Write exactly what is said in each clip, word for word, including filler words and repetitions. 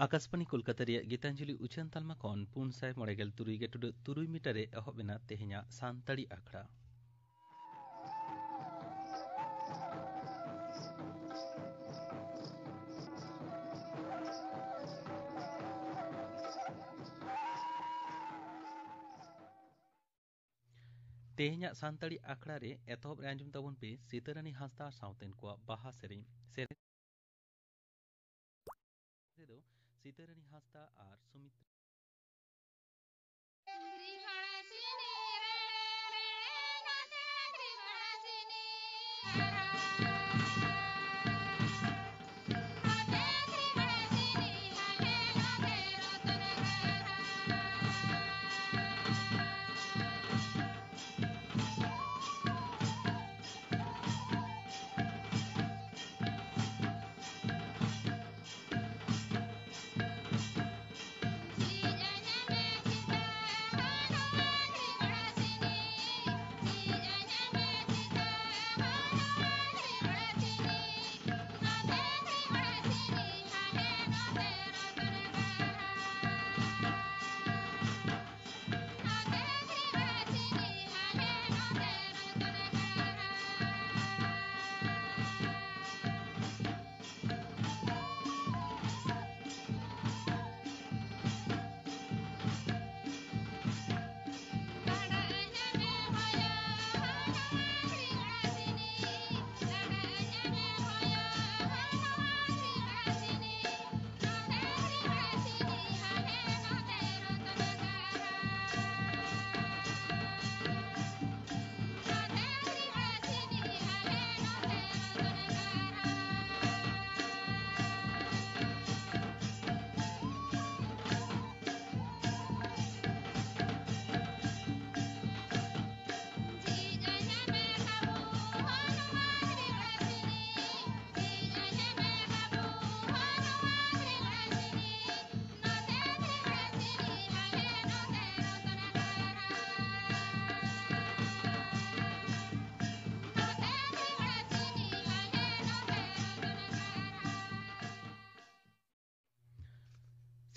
ᱟᱠᱟᱥᱵᱟᱱᱤ ᱠᱳᱞᱠᱟᱛᱟ ᱨᱮᱭᱟᱜ ᱜᱤᱛᱟᱧᱡᱚᱞᱤ ᱩᱪᱷᱟᱹᱱ ᱛᱟᱞᱢᱟ ᱠᱷᱚᱱ ᱯᱩᱱ ᱥᱟᱭ ᱢᱚᱬᱮ ᱜᱮᱞ ᱛᱩᱨᱩᱭ ᱜᱮᱴᱩᱰᱟᱹᱜ ᱛᱩᱨᱩᱭ ᱢᱤᱴᱟᱨ ᱨᱮ ᱮᱦᱚᱵ ᱮᱱᱟ ᱛᱮᱦᱮᱧᱟᱜ ᱥᱟᱱᱛᱟᱲᱤ ᱟᱠᱷᱲᱟ᱾ ᱛᱮᱦᱮᱧᱟᱜ ᱥᱟᱱᱛᱟᱲᱤ ᱟᱠᱷᱲᱟ ᱨᱮ ᱮᱛᱚᱦᱚᱵ ᱨᱮ ᱟᱸᱡᱚᱢ ᱛᱟᱵᱚᱱ ᱯᱮ ᱥᱤᱛᱟᱹᱨᱟᱹᱱᱤ ᱦᱟᱸᱥᱫᱟ ᱥᱟᱶᱛᱮᱱ ᱠᱚᱣᱟᱜ ᱵᱟᱦᱟ ᱥᱮᱨᱮᱧ᱾ ᱥᱮᱨᱮᱧ ᱨᱮᱫᱚ ᱥᱤᱛᱟᱹᱨᱟᱹᱱᱤ ᱦᱟᱸᱥᱫᱟ ᱟᱨ ᱥᱩᱢᱤᱛᱨᱟ᱾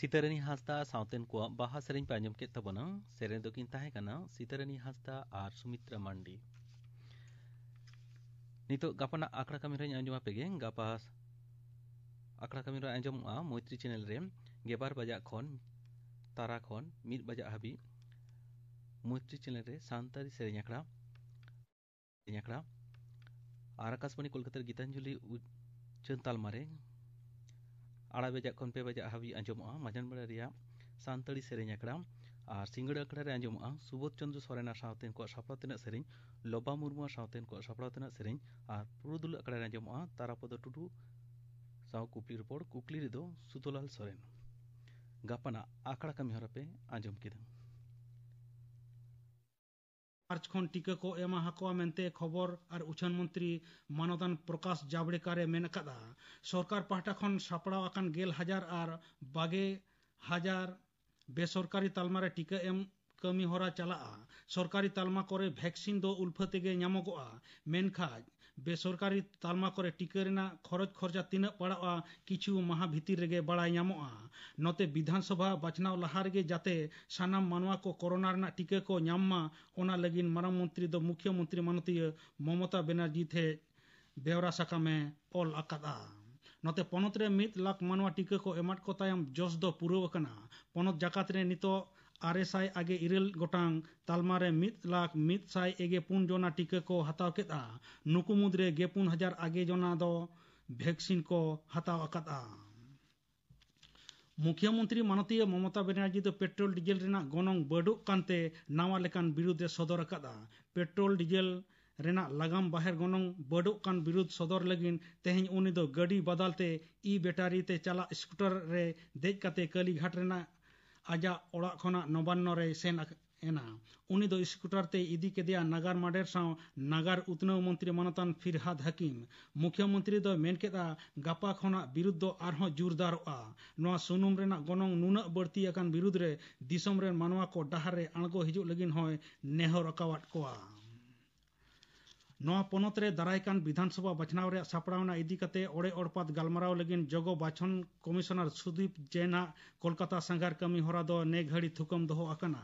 ᱥᱤᱛᱟᱹᱨᱟᱹᱱᱤ ᱦᱟᱸᱥᱫᱟ ᱥᱟᱶᱛᱮᱱ ᱠᱚᱣᱟᱜ ᱵᱟᱦᱟ ᱥᱮᱨᱮᱧ ᱯᱮ ᱟᱸᱡᱚᱢ ᱠᱮᱫ ᱛᱟᱵᱚᱱᱟ᱾ ᱥᱮᱨᱮᱧ ᱫᱚᱠᱤᱱ ᱛᱟᱦᱮᱸ ᱠᱟᱱᱟ ᱥᱤᱛᱟᱹᱨᱟᱹᱱᱤ ᱦᱟᱸᱥᱫᱟ ᱟᱨ ᱥᱩᱢᱤᱛᱨᱟ ᱢᱟᱱᱰᱤ᱾ ᱱᱤᱛᱚᱜ ᱜᱟᱯᱟᱱᱟᱜ ᱟᱠᱷᱲᱟ ᱠᱟᱹᱢᱤ ᱦᱚᱨᱟᱧ ᱟᱸᱡᱚᱢ ᱟᱯᱮ ᱜᱮ᱾ ᱜᱟᱯᱟ ᱟᱠᱷᱲᱟ ᱠᱟᱹᱢᱤ ᱦᱚᱨᱟ ᱟᱸᱡᱚᱢᱚᱜᱼᱟ ᱢᱳᱭᱛᱨᱤ ᱪᱮᱱᱮᱞ ᱨᱮ ᱜᱮᱞᱵᱟᱨ ᱵᱟᱡᱟᱜ ᱠᱷᱚᱱ, ᱛᱟᱨᱟ ᱠᱷᱚᱱ ᱢᱤᱫ ᱵᱟᱡᱟᱜ ᱦᱟᱹᱵᱤᱡ ᱢᱳᱭᱛᱨᱤ ᱪᱮᱱᱮᱞ ᱨᱮ ᱥᱟᱱᱛᱟᱲᱤ ᱥᱮᱨᱮᱧ ᱟᱠᱷᱲᱟ᱾ ᱥᱮᱨᱮᱧ ᱟᱠᱷᱲᱟ᱾ ᱟᱨ ᱟᱠᱟᱥᱵᱟᱬᱤ ᱠᱳᱞᱠᱟᱛᱟ ᱨᱮ ᱜᱤᱛᱟᱧᱡᱚᱞᱤ ᱩᱪᱷᱟᱹᱱ ᱛᱟᱞᱢᱟ ᱨᱮ ᱟᱲᱟᱭ ᱵᱟᱡᱟᱜ ᱠᱷᱚᱱ ᱯᱮ ᱵᱟᱡᱟᱜ ᱦᱟᱹᱵᱤᱡ ᱟᱸᱡᱚᱢᱚᱜᱼᱟ ᱢᱟᱡᱟᱱ ᱵᱮᱲᱟ ᱨᱮᱭᱟᱜ ᱥᱟᱱᱛᱟᱲᱤ ᱥᱮᱨᱮᱧ ᱟᱠᱷᱲᱟ᱾ ᱟᱨ ᱥᱤᱸᱜᱟᱹᱲ ᱟᱠᱷᱲᱟ ᱨᱮ ᱟᱸᱡᱚᱢᱚᱜᱼᱟ ᱥᱩᱵᱳᱫᱷ ᱪᱚᱸᱫᱽᱨᱚ ᱥᱚᱨᱮᱱ ᱟᱨ ᱥᱟᱶᱛᱮᱱ ᱠᱚᱣᱟᱜ ᱥᱟᱯᱲᱟᱣ ᱛᱮᱱᱟᱜ ᱥᱮᱨᱮᱧ, ᱞᱚᱵᱟ ᱢᱩᱨᱢᱩ ᱟᱨ ᱥᱟᱶᱛᱮᱱ ᱠᱚᱣᱟᱜ ᱥᱟᱯᱲᱟᱣ ᱛᱮᱱᱟᱜ ᱥᱮᱨᱮᱧ᱾ ᱟᱨ ᱯᱩᱨᱩᱫᱷᱩᱞ ᱟᱠᱷᱲᱟ ᱨᱮ ᱟᱸᱡᱚᱢᱚᱜᱼᱟ ᱛᱟᱨᱟᱯᱚᱫᱚ ᱴᱩᱰᱩ ᱥᱟᱶ ᱠᱩᱠᱞᱤ ᱨᱚᱯᱚᱲ, ᱠᱩᱠᱞᱤ ᱨᱮᱫᱚ ᱥᱩᱫᱷᱩᱞᱟᱞ ᱥᱚᱨᱮᱱ᱾ ᱜᱟᱯᱟᱱᱟᱜ ᱟᱠᱷᱲᱟ ᱠᱟᱹᱢᱤ ᱦᱚᱨᱟ ᱯᱮ ᱟᱸᱡᱚᱢ ᱠᱮᱫᱟ᱾ ᱢᱟᱨᱪ ᱠᱷᱚᱱ ᱴᱤᱠᱟᱹ ᱠᱚ ᱮᱢᱟ ᱦᱟᱠᱚᱣᱟ ᱢᱮᱱᱛᱮ ᱠᱷᱚᱵᱚᱨ ᱟᱨ ᱩᱪᱷᱟᱹᱱ ᱢᱚᱱᱛᱨᱤ ᱢᱟᱱᱚᱫᱟᱱ ᱯᱨᱚᱠᱟᱥ ᱡᱟᱵᱲᱮᱠᱟᱨ ᱮ ᱢᱮᱱ ᱟᱠᱟᱫᱼᱟ᱾ ᱥᱚᱨᱠᱟᱨ ᱯᱟᱦᱴᱟ ᱠᱷᱚᱱ ᱥᱟᱯᱲᱟᱣ ᱟᱠᱟᱱ ᱜᱮᱞ ᱦᱟᱡᱟᱨ ᱟᱨ ᱵᱟᱜᱮ ᱦᱟᱡᱟᱨ ᱵᱮᱥᱚᱨᱠᱟᱨᱤ ᱛᱟᱞᱢᱟ ᱨᱮ ᱴᱤᱠᱟᱹ ᱮᱢ ᱠᱟᱹᱢᱤ ᱦᱚᱨᱟ ᱪᱟᱞᱟᱜᱼᱟ᱾ ᱥᱚᱨᱠᱟᱨᱤ ᱛᱟᱞᱢᱟ ᱠᱚᱨᱮ ᱵᱷᱮᱠᱥᱤᱱ ᱫᱚ ᱩᱞᱯᱷᱟᱹ ᱛᱮᱜᱮ ᱧᱟᱢᱚᱜᱚᱜᱼᱟ, ᱢᱮᱱᱠᱷᱟᱱ ᱵᱮᱥᱚᱨᱠᱟᱨᱤ ᱛᱟᱞᱢᱟ ᱠᱚᱨᱮ ᱴᱤᱠᱟᱹ ᱨᱮᱱᱟᱜ ᱠᱷᱚᱨᱚᱪ ᱠᱷᱚᱨᱪᱟ ᱛᱤᱱᱟᱹᱜ ᱯᱟᱲᱟᱜᱼᱟ, ᱠᱤᱪᱷᱩ ᱢᱟᱦᱟ ᱵᱷᱤᱛᱤᱨ ᱨᱮᱜᱮ ᱵᱟᱲᱟᱭ ᱧᱟᱢᱚᱜᱼᱟ᱾ ᱱᱚᱛᱮ ᱵᱤᱫᱷᱟᱱ ᱥᱚᱵᱷᱟ ᱵᱟᱪᱷᱱᱟᱣ ᱞᱟᱦᱟ ᱨᱮᱜᱮ ᱡᱟᱛᱮ ᱥᱟᱱᱟᱢ ᱢᱟᱱᱣᱟ ᱠᱚ ᱠᱳᱨᱳᱱᱟ ᱨᱮᱱᱟᱜ ᱴᱤᱠᱟᱹ ᱠᱚ ᱧᱟᱢ ᱢᱟ, ᱚᱱᱟ ᱞᱟᱹᱜᱤᱫ ᱢᱟᱨᱟᱝ ᱢᱚᱱᱛᱨᱤ ᱫᱚ ᱢᱩᱠᱷᱭᱚ ᱢᱚᱱᱛᱨᱤ ᱢᱟᱱᱚᱛᱤᱭᱟᱹ ᱢᱚᱢᱚᱛᱟ ᱵᱮᱱᱟᱨᱡᱤ ᱴᱷᱮᱱ ᱵᱮᱣᱨᱟ ᱥᱟᱠᱟᱢᱮ ᱚᱞ ᱟᱠᱟᱫᱼᱟ᱾ ᱱᱚᱛᱮ ᱯᱚᱱᱚᱛ ᱨᱮ ᱢᱤᱫ ᱞᱟᱠᱷ ᱢᱟᱱᱣᱟ ᱴᱤᱠᱟᱹ ᱠᱚ ᱮᱢᱟᱫ ᱠᱚ ᱛᱟᱭᱚᱢ ᱡᱚᱥ ᱫᱚ ᱯᱩᱨᱟᱹᱣ ᱟᱠᱟᱱᱟ᱾ ᱯᱚᱱᱚᱛ ᱡᱟᱠᱟᱛ ᱨᱮ ᱱᱤᱛᱚᱜ ᱟᱨᱮ ᱥᱟᱭ ᱟᱜᱮ ᱤᱨᱟᱹᱞ ᱜᱚᱴᱟᱝ ᱛᱟᱞᱢᱟ ᱨᱮ ᱢᱤᱫ ᱞᱟᱠᱷ ᱢᱤᱫ ᱥᱟᱭ ᱮᱜᱮ ᱯᱩᱱ ᱡᱚᱱᱟ ᱴᱤᱠᱟᱹ ᱠᱚ ᱦᱟᱛᱟᱣ ᱠᱮᱫᱼᱟ᱾ ᱱᱩᱠᱩ ᱢᱩᱫᱽᱨᱮ ᱜᱮ ᱯᱩᱱ ᱦᱟᱡᱟᱨ ᱟᱜᱮ ᱡᱚᱱᱟ ᱫᱚ ᱵᱷᱮᱠᱥᱤᱱ ᱠᱚ ᱦᱟᱛᱟᱣ ᱟᱠᱟᱫᱼᱟ᱾ ᱢᱩᱠᱷᱭᱚ ᱢᱚᱱᱛᱨᱤ ᱢᱟᱱᱚᱛᱤᱭᱟᱹ ᱢᱚᱢᱚᱛᱟ ᱵᱮᱱᱟᱨᱡᱤ ᱫᱚ ᱯᱮᱴᱨᱳᱞ ᱰᱤᱡᱮᱞ ᱨᱮᱱᱟᱜ ᱜᱚᱱᱚᱝ ᱵᱟᱹᱰᱩᱜ ᱠᱟᱱᱛᱮ ᱱᱟᱣᱟ ᱞᱮᱠᱟᱱ ᱵᱤᱨᱩᱫᱽ ᱮ ᱥᱚᱫᱚᱨ ᱟᱠᱟᱫᱼᱟ᱾ ᱯᱮᱴᱨᱳᱞ ᱰᱤᱡᱮᱞ ᱨᱮᱱᱟᱜ ᱞᱟᱜᱟᱢ ᱵᱟᱦᱮᱨ ᱜᱚᱱᱚᱝ ᱵᱟᱹᱰᱩᱜ ᱠᱟᱱ ᱵᱤᱨᱩᱫᱽ ᱥᱚᱫᱚᱨ ᱞᱟᱹᱜᱤᱫ ᱛᱮᱦᱮᱧ ᱩᱱᱤ ᱫᱚ ᱜᱟᱹᱰᱤ ᱵᱟᱫᱟᱞ ᱛᱮ ᱤ ᱵᱮᱴᱟᱨᱤ ᱛᱮ ᱪᱟᱞᱟᱜ ᱥᱠᱩᱴᱟᱨ ᱨᱮ ᱫᱮᱡ ᱠᱟᱛᱮ ᱠᱟᱹᱞᱤᱜᱷᱟᱴ ᱨᱮᱱᱟᱜ ᱟᱡᱟᱜ ᱚᱲᱟᱜ ᱠᱷᱚᱱᱟᱜ ᱱᱚᱵᱟᱱᱱᱚ ᱨᱮᱭ ᱥᱮᱱ ᱟᱠ-, ᱮᱱᱟ᱾ ᱩᱱᱤ ᱫᱚ ᱥᱠᱩᱴᱟᱨ ᱛᱮᱭ ᱤᱫᱤ ᱠᱮᱫᱮᱭᱟ ᱱᱟᱜᱟᱨ ᱢᱟᱰᱮᱨ ᱥᱟᱶ ᱱᱟᱜᱟᱨ ᱩᱛᱱᱟᱹᱣ ᱢᱚᱱᱛᱨᱤ ᱢᱟᱱᱚᱛᱟᱱ ᱯᱷᱤᱨᱦᱟᱫ ᱦᱟᱹᱠᱤᱢ᱾ ᱢᱩᱠᱷᱭᱚ ᱢᱚᱱᱛᱨᱤ ᱫᱚᱭ ᱢᱮᱱ ᱠᱮᱫᱼᱟ, ᱜᱟᱯᱟ ᱠᱷᱚᱱᱟᱜ ᱵᱤᱨᱩᱫᱽ ᱫᱚ ᱟᱨᱦᱚᱸ ᱡᱳᱨᱫᱟᱨᱚᱜᱼᱟ᱾ ᱱᱚᱣᱟ ᱥᱩᱱᱩᱢ ᱨᱮᱱᱟᱜ ᱜᱚᱱᱚᱝ ᱱᱩᱱᱟᱹᱜ ᱵᱟᱹᱲᱛᱤ ᱟᱠᱟᱱ ᱵᱤᱨᱩᱫᱽ ᱨᱮ ᱫᱤᱥᱚᱢ ᱨᱮᱱ ᱢᱟᱱᱣᱟ ᱠᱚ ᱰᱟᱦᱟᱨ ᱨᱮ ᱟᱬᱜᱚ ᱦᱤᱡᱩᱜ ᱞᱟᱹᱜᱤᱫ ᱦᱚᱸᱭ ᱱᱮᱦᱚᱨ ᱟᱠᱟᱣᱟᱫ ᱠᱚᱣᱟ᱾ ᱱᱚᱣᱟ ᱯᱚᱱᱚᱛ ᱨᱮ ᱫᱟᱨᱟᱭ ᱠᱟᱱ ᱵᱤᱫᱷᱟᱱ ᱥᱚᱵᱷᱟ ᱵᱟᱪᱷᱱᱟᱣ ᱨᱮᱭᱟᱜ ᱥᱟᱯᱲᱟᱣᱱᱟ ᱤᱫᱤ ᱠᱟᱛᱮ ᱚᱲᱮ ᱚᱲᱯᱟᱛ ᱜᱟᱞᱢᱟᱨᱟᱣ ᱞᱟᱹᱜᱤᱫ ᱡᱚᱜᱚ ᱵᱟᱪᱷᱚᱱ ᱠᱚᱢᱤᱥᱚᱱᱟᱨ ᱥᱩᱫᱤᱯ ᱡᱮᱱᱟᱜ ᱠᱳᱞᱠᱟᱛᱟ ᱥᱟᱸᱜᱷᱟᱨ ᱠᱟᱹᱢᱤ ᱦᱚᱨᱟ ᱫᱚ ᱱᱮ ᱜᱷᱟᱹᱲᱤ ᱛᱷᱩᱠᱟᱹᱢ ᱫᱚᱦᱚ ᱟᱠᱟᱱᱟ᱾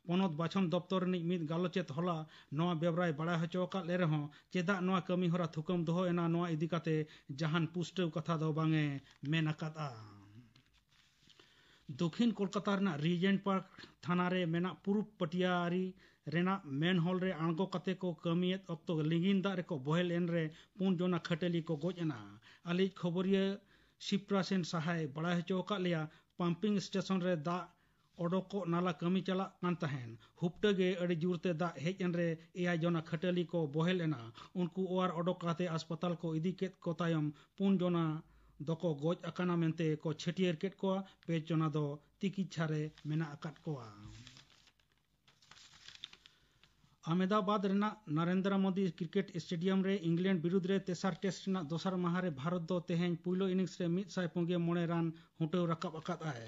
ᱯᱚᱱᱚᱛ ᱵᱟᱪᱷᱚᱱ ᱫᱚᱯᱛᱚᱨ ᱨᱤᱱᱤᱡ ᱢᱤᱫ ᱜᱟᱞᱚᱪᱮᱛ ᱦᱚᱞᱟ ᱱᱚᱣᱟ ᱵᱮᱵᱽᱨᱟᱭ ᱵᱟᱲᱟᱭ ᱦᱚᱪᱚ ᱟᱠᱟᱫ ᱞᱮ ᱨᱮᱦᱚᱸ ᱪᱮᱫᱟᱜ ᱱᱚᱣᱟ ᱠᱟᱹᱢᱤ ᱦᱚᱨᱟ ᱛᱷᱩᱠᱟᱹᱢ ᱫᱚᱦᱚ ᱮᱱᱟ, ᱱᱚᱣᱟ ᱤᱫᱤ ᱠᱟᱛᱮ ᱡᱟᱦᱟᱱ ᱯᱩᱥᱴᱟᱹᱣ ᱠᱟᱛᱷᱟ ᱫᱚ ᱵᱟᱝ ᱮ ᱢᱮᱱ ᱟᱠᱟᱫᱼᱟ᱾ ᱫᱚᱠᱷᱤᱱ ᱠᱳᱞᱠᱟᱛᱟ ᱨᱮᱱᱟᱜ ᱨᱤᱡᱮᱱᱴ ᱯᱟᱨᱠ ᱛᱷᱟᱱᱟ ᱨᱮ ᱢᱮᱱᱟᱜ ᱯᱩᱨᱩᱵ ᱯᱟᱴᱤᱭᱟᱨᱤ ᱨᱮᱱᱟᱜ ᱢᱮᱱᱦᱚᱞ ᱨᱮ ᱟᱬᱜᱚ ᱠᱟᱛᱮ ᱠᱚ ᱠᱟᱹᱢᱤᱭᱮᱫ ᱚᱠᱛᱚ ᱞᱤᱸᱜᱤᱱ ᱫᱟᱜ ᱨᱮᱠᱚ ᱵᱚᱦᱮᱞ ᱮᱱ ᱨᱮ ᱯᱩᱱ ᱡᱚᱱᱟ ᱠᱷᱟᱹᱴᱟᱹᱞᱤ ᱠᱚ ᱜᱚᱡ ᱮᱱᱟ᱾ ᱟᱞᱮᱭᱤᱡ ᱠᱷᱚᱵᱚᱨᱤᱭᱟᱹ ᱥᱤᱯᱨᱟ ᱥᱮᱱ ᱥᱟᱦᱟᱭ ᱵᱟᱲᱟᱭ ᱦᱚᱪᱚ ᱟᱠᱟᱫ ᱞᱮᱭᱟ, ᱯᱟᱢᱯᱤᱝ ᱥᱴᱮᱥᱚᱱ ᱨᱮ ᱫᱟᱜ ᱚᱰᱚᱠᱚᱜ ᱱᱟᱞᱟ ᱠᱟᱹᱢᱤ ᱪᱟᱞᱟᱜ ᱠᱟᱱ ᱛᱟᱦᱮᱸᱱ᱾ ᱦᱩᱯᱴᱟᱹ ᱜᱮ ᱟᱹᱰᱤ ᱡᱳᱨ ᱛᱮ ᱫᱟᱜ ᱦᱮᱡ ᱮᱱ ᱨᱮ ᱮᱭᱟᱭ ᱡᱚᱱᱟ ᱠᱷᱟᱹᱴᱟᱹᱞᱤ ᱠᱚ ᱵᱚᱦᱮᱞ ᱮᱱᱟ᱾ ᱩᱱᱠᱩ ᱚᱣᱟᱨ ᱚᱰᱚᱠ ᱠᱟᱛᱮ ᱦᱟᱥᱯᱟᱛᱟᱞ ᱠᱚ ᱤᱫᱤ ᱠᱮᱫ ᱠᱚ ᱛᱟᱭᱚᱢ ᱯᱩᱱ ᱡᱚᱱᱟ ᱫᱚᱠᱚ ᱜᱚᱡ ᱟᱠᱟᱱᱟ ᱢᱮᱱᱛᱮ ᱠᱚ ᱪᱷᱟᱹᱴᱭᱟᱹᱨ ᱠᱮᱫ ᱠᱚᱣᱟ᱾ ᱯᱮ ᱡᱚᱱᱟ ᱫᱚ ᱛᱤᱠᱤᱪᱷᱟ ᱨᱮ ᱢᱮᱱᱟᱜ ᱟᱠᱟᱫ ᱠᱚᱣᱟ᱾ ᱟᱦᱢᱮᱫᱟᱵᱟᱫᱽ ᱨᱮᱱᱟᱜ ᱱᱟᱨᱮᱱᱫᱨᱚ ᱢᱳᱫᱤ ᱠᱨᱤᱠᱮᱴ ᱥᱴᱮᱰᱤᱭᱟᱢ ᱨᱮ ᱤᱝᱞᱮᱱᱰ ᱵᱤᱨᱩᱫᱽ ᱨᱮ ᱛᱮᱥᱟᱨ ᱴᱮᱥᱴ ᱨᱮᱱᱟᱜ ᱫᱚᱥᱟᱨ ᱢᱟᱦᱟ ᱨᱮ ᱵᱷᱟᱨᱚᱛ ᱫᱚ ᱛᱮᱦᱮᱧ ᱯᱩᱭᱞᱩ ᱤᱱᱤᱝᱥ ᱨᱮ ᱢᱤᱫ ᱥᱟᱭ ᱯᱩᱱ ᱜᱮ ᱢᱚᱬᱮ ᱨᱟᱱ ᱦᱩᱴᱟᱹᱣ ᱨᱟᱠᱟᱵ ᱟᱠᱟᱫᱼᱟᱭ᱾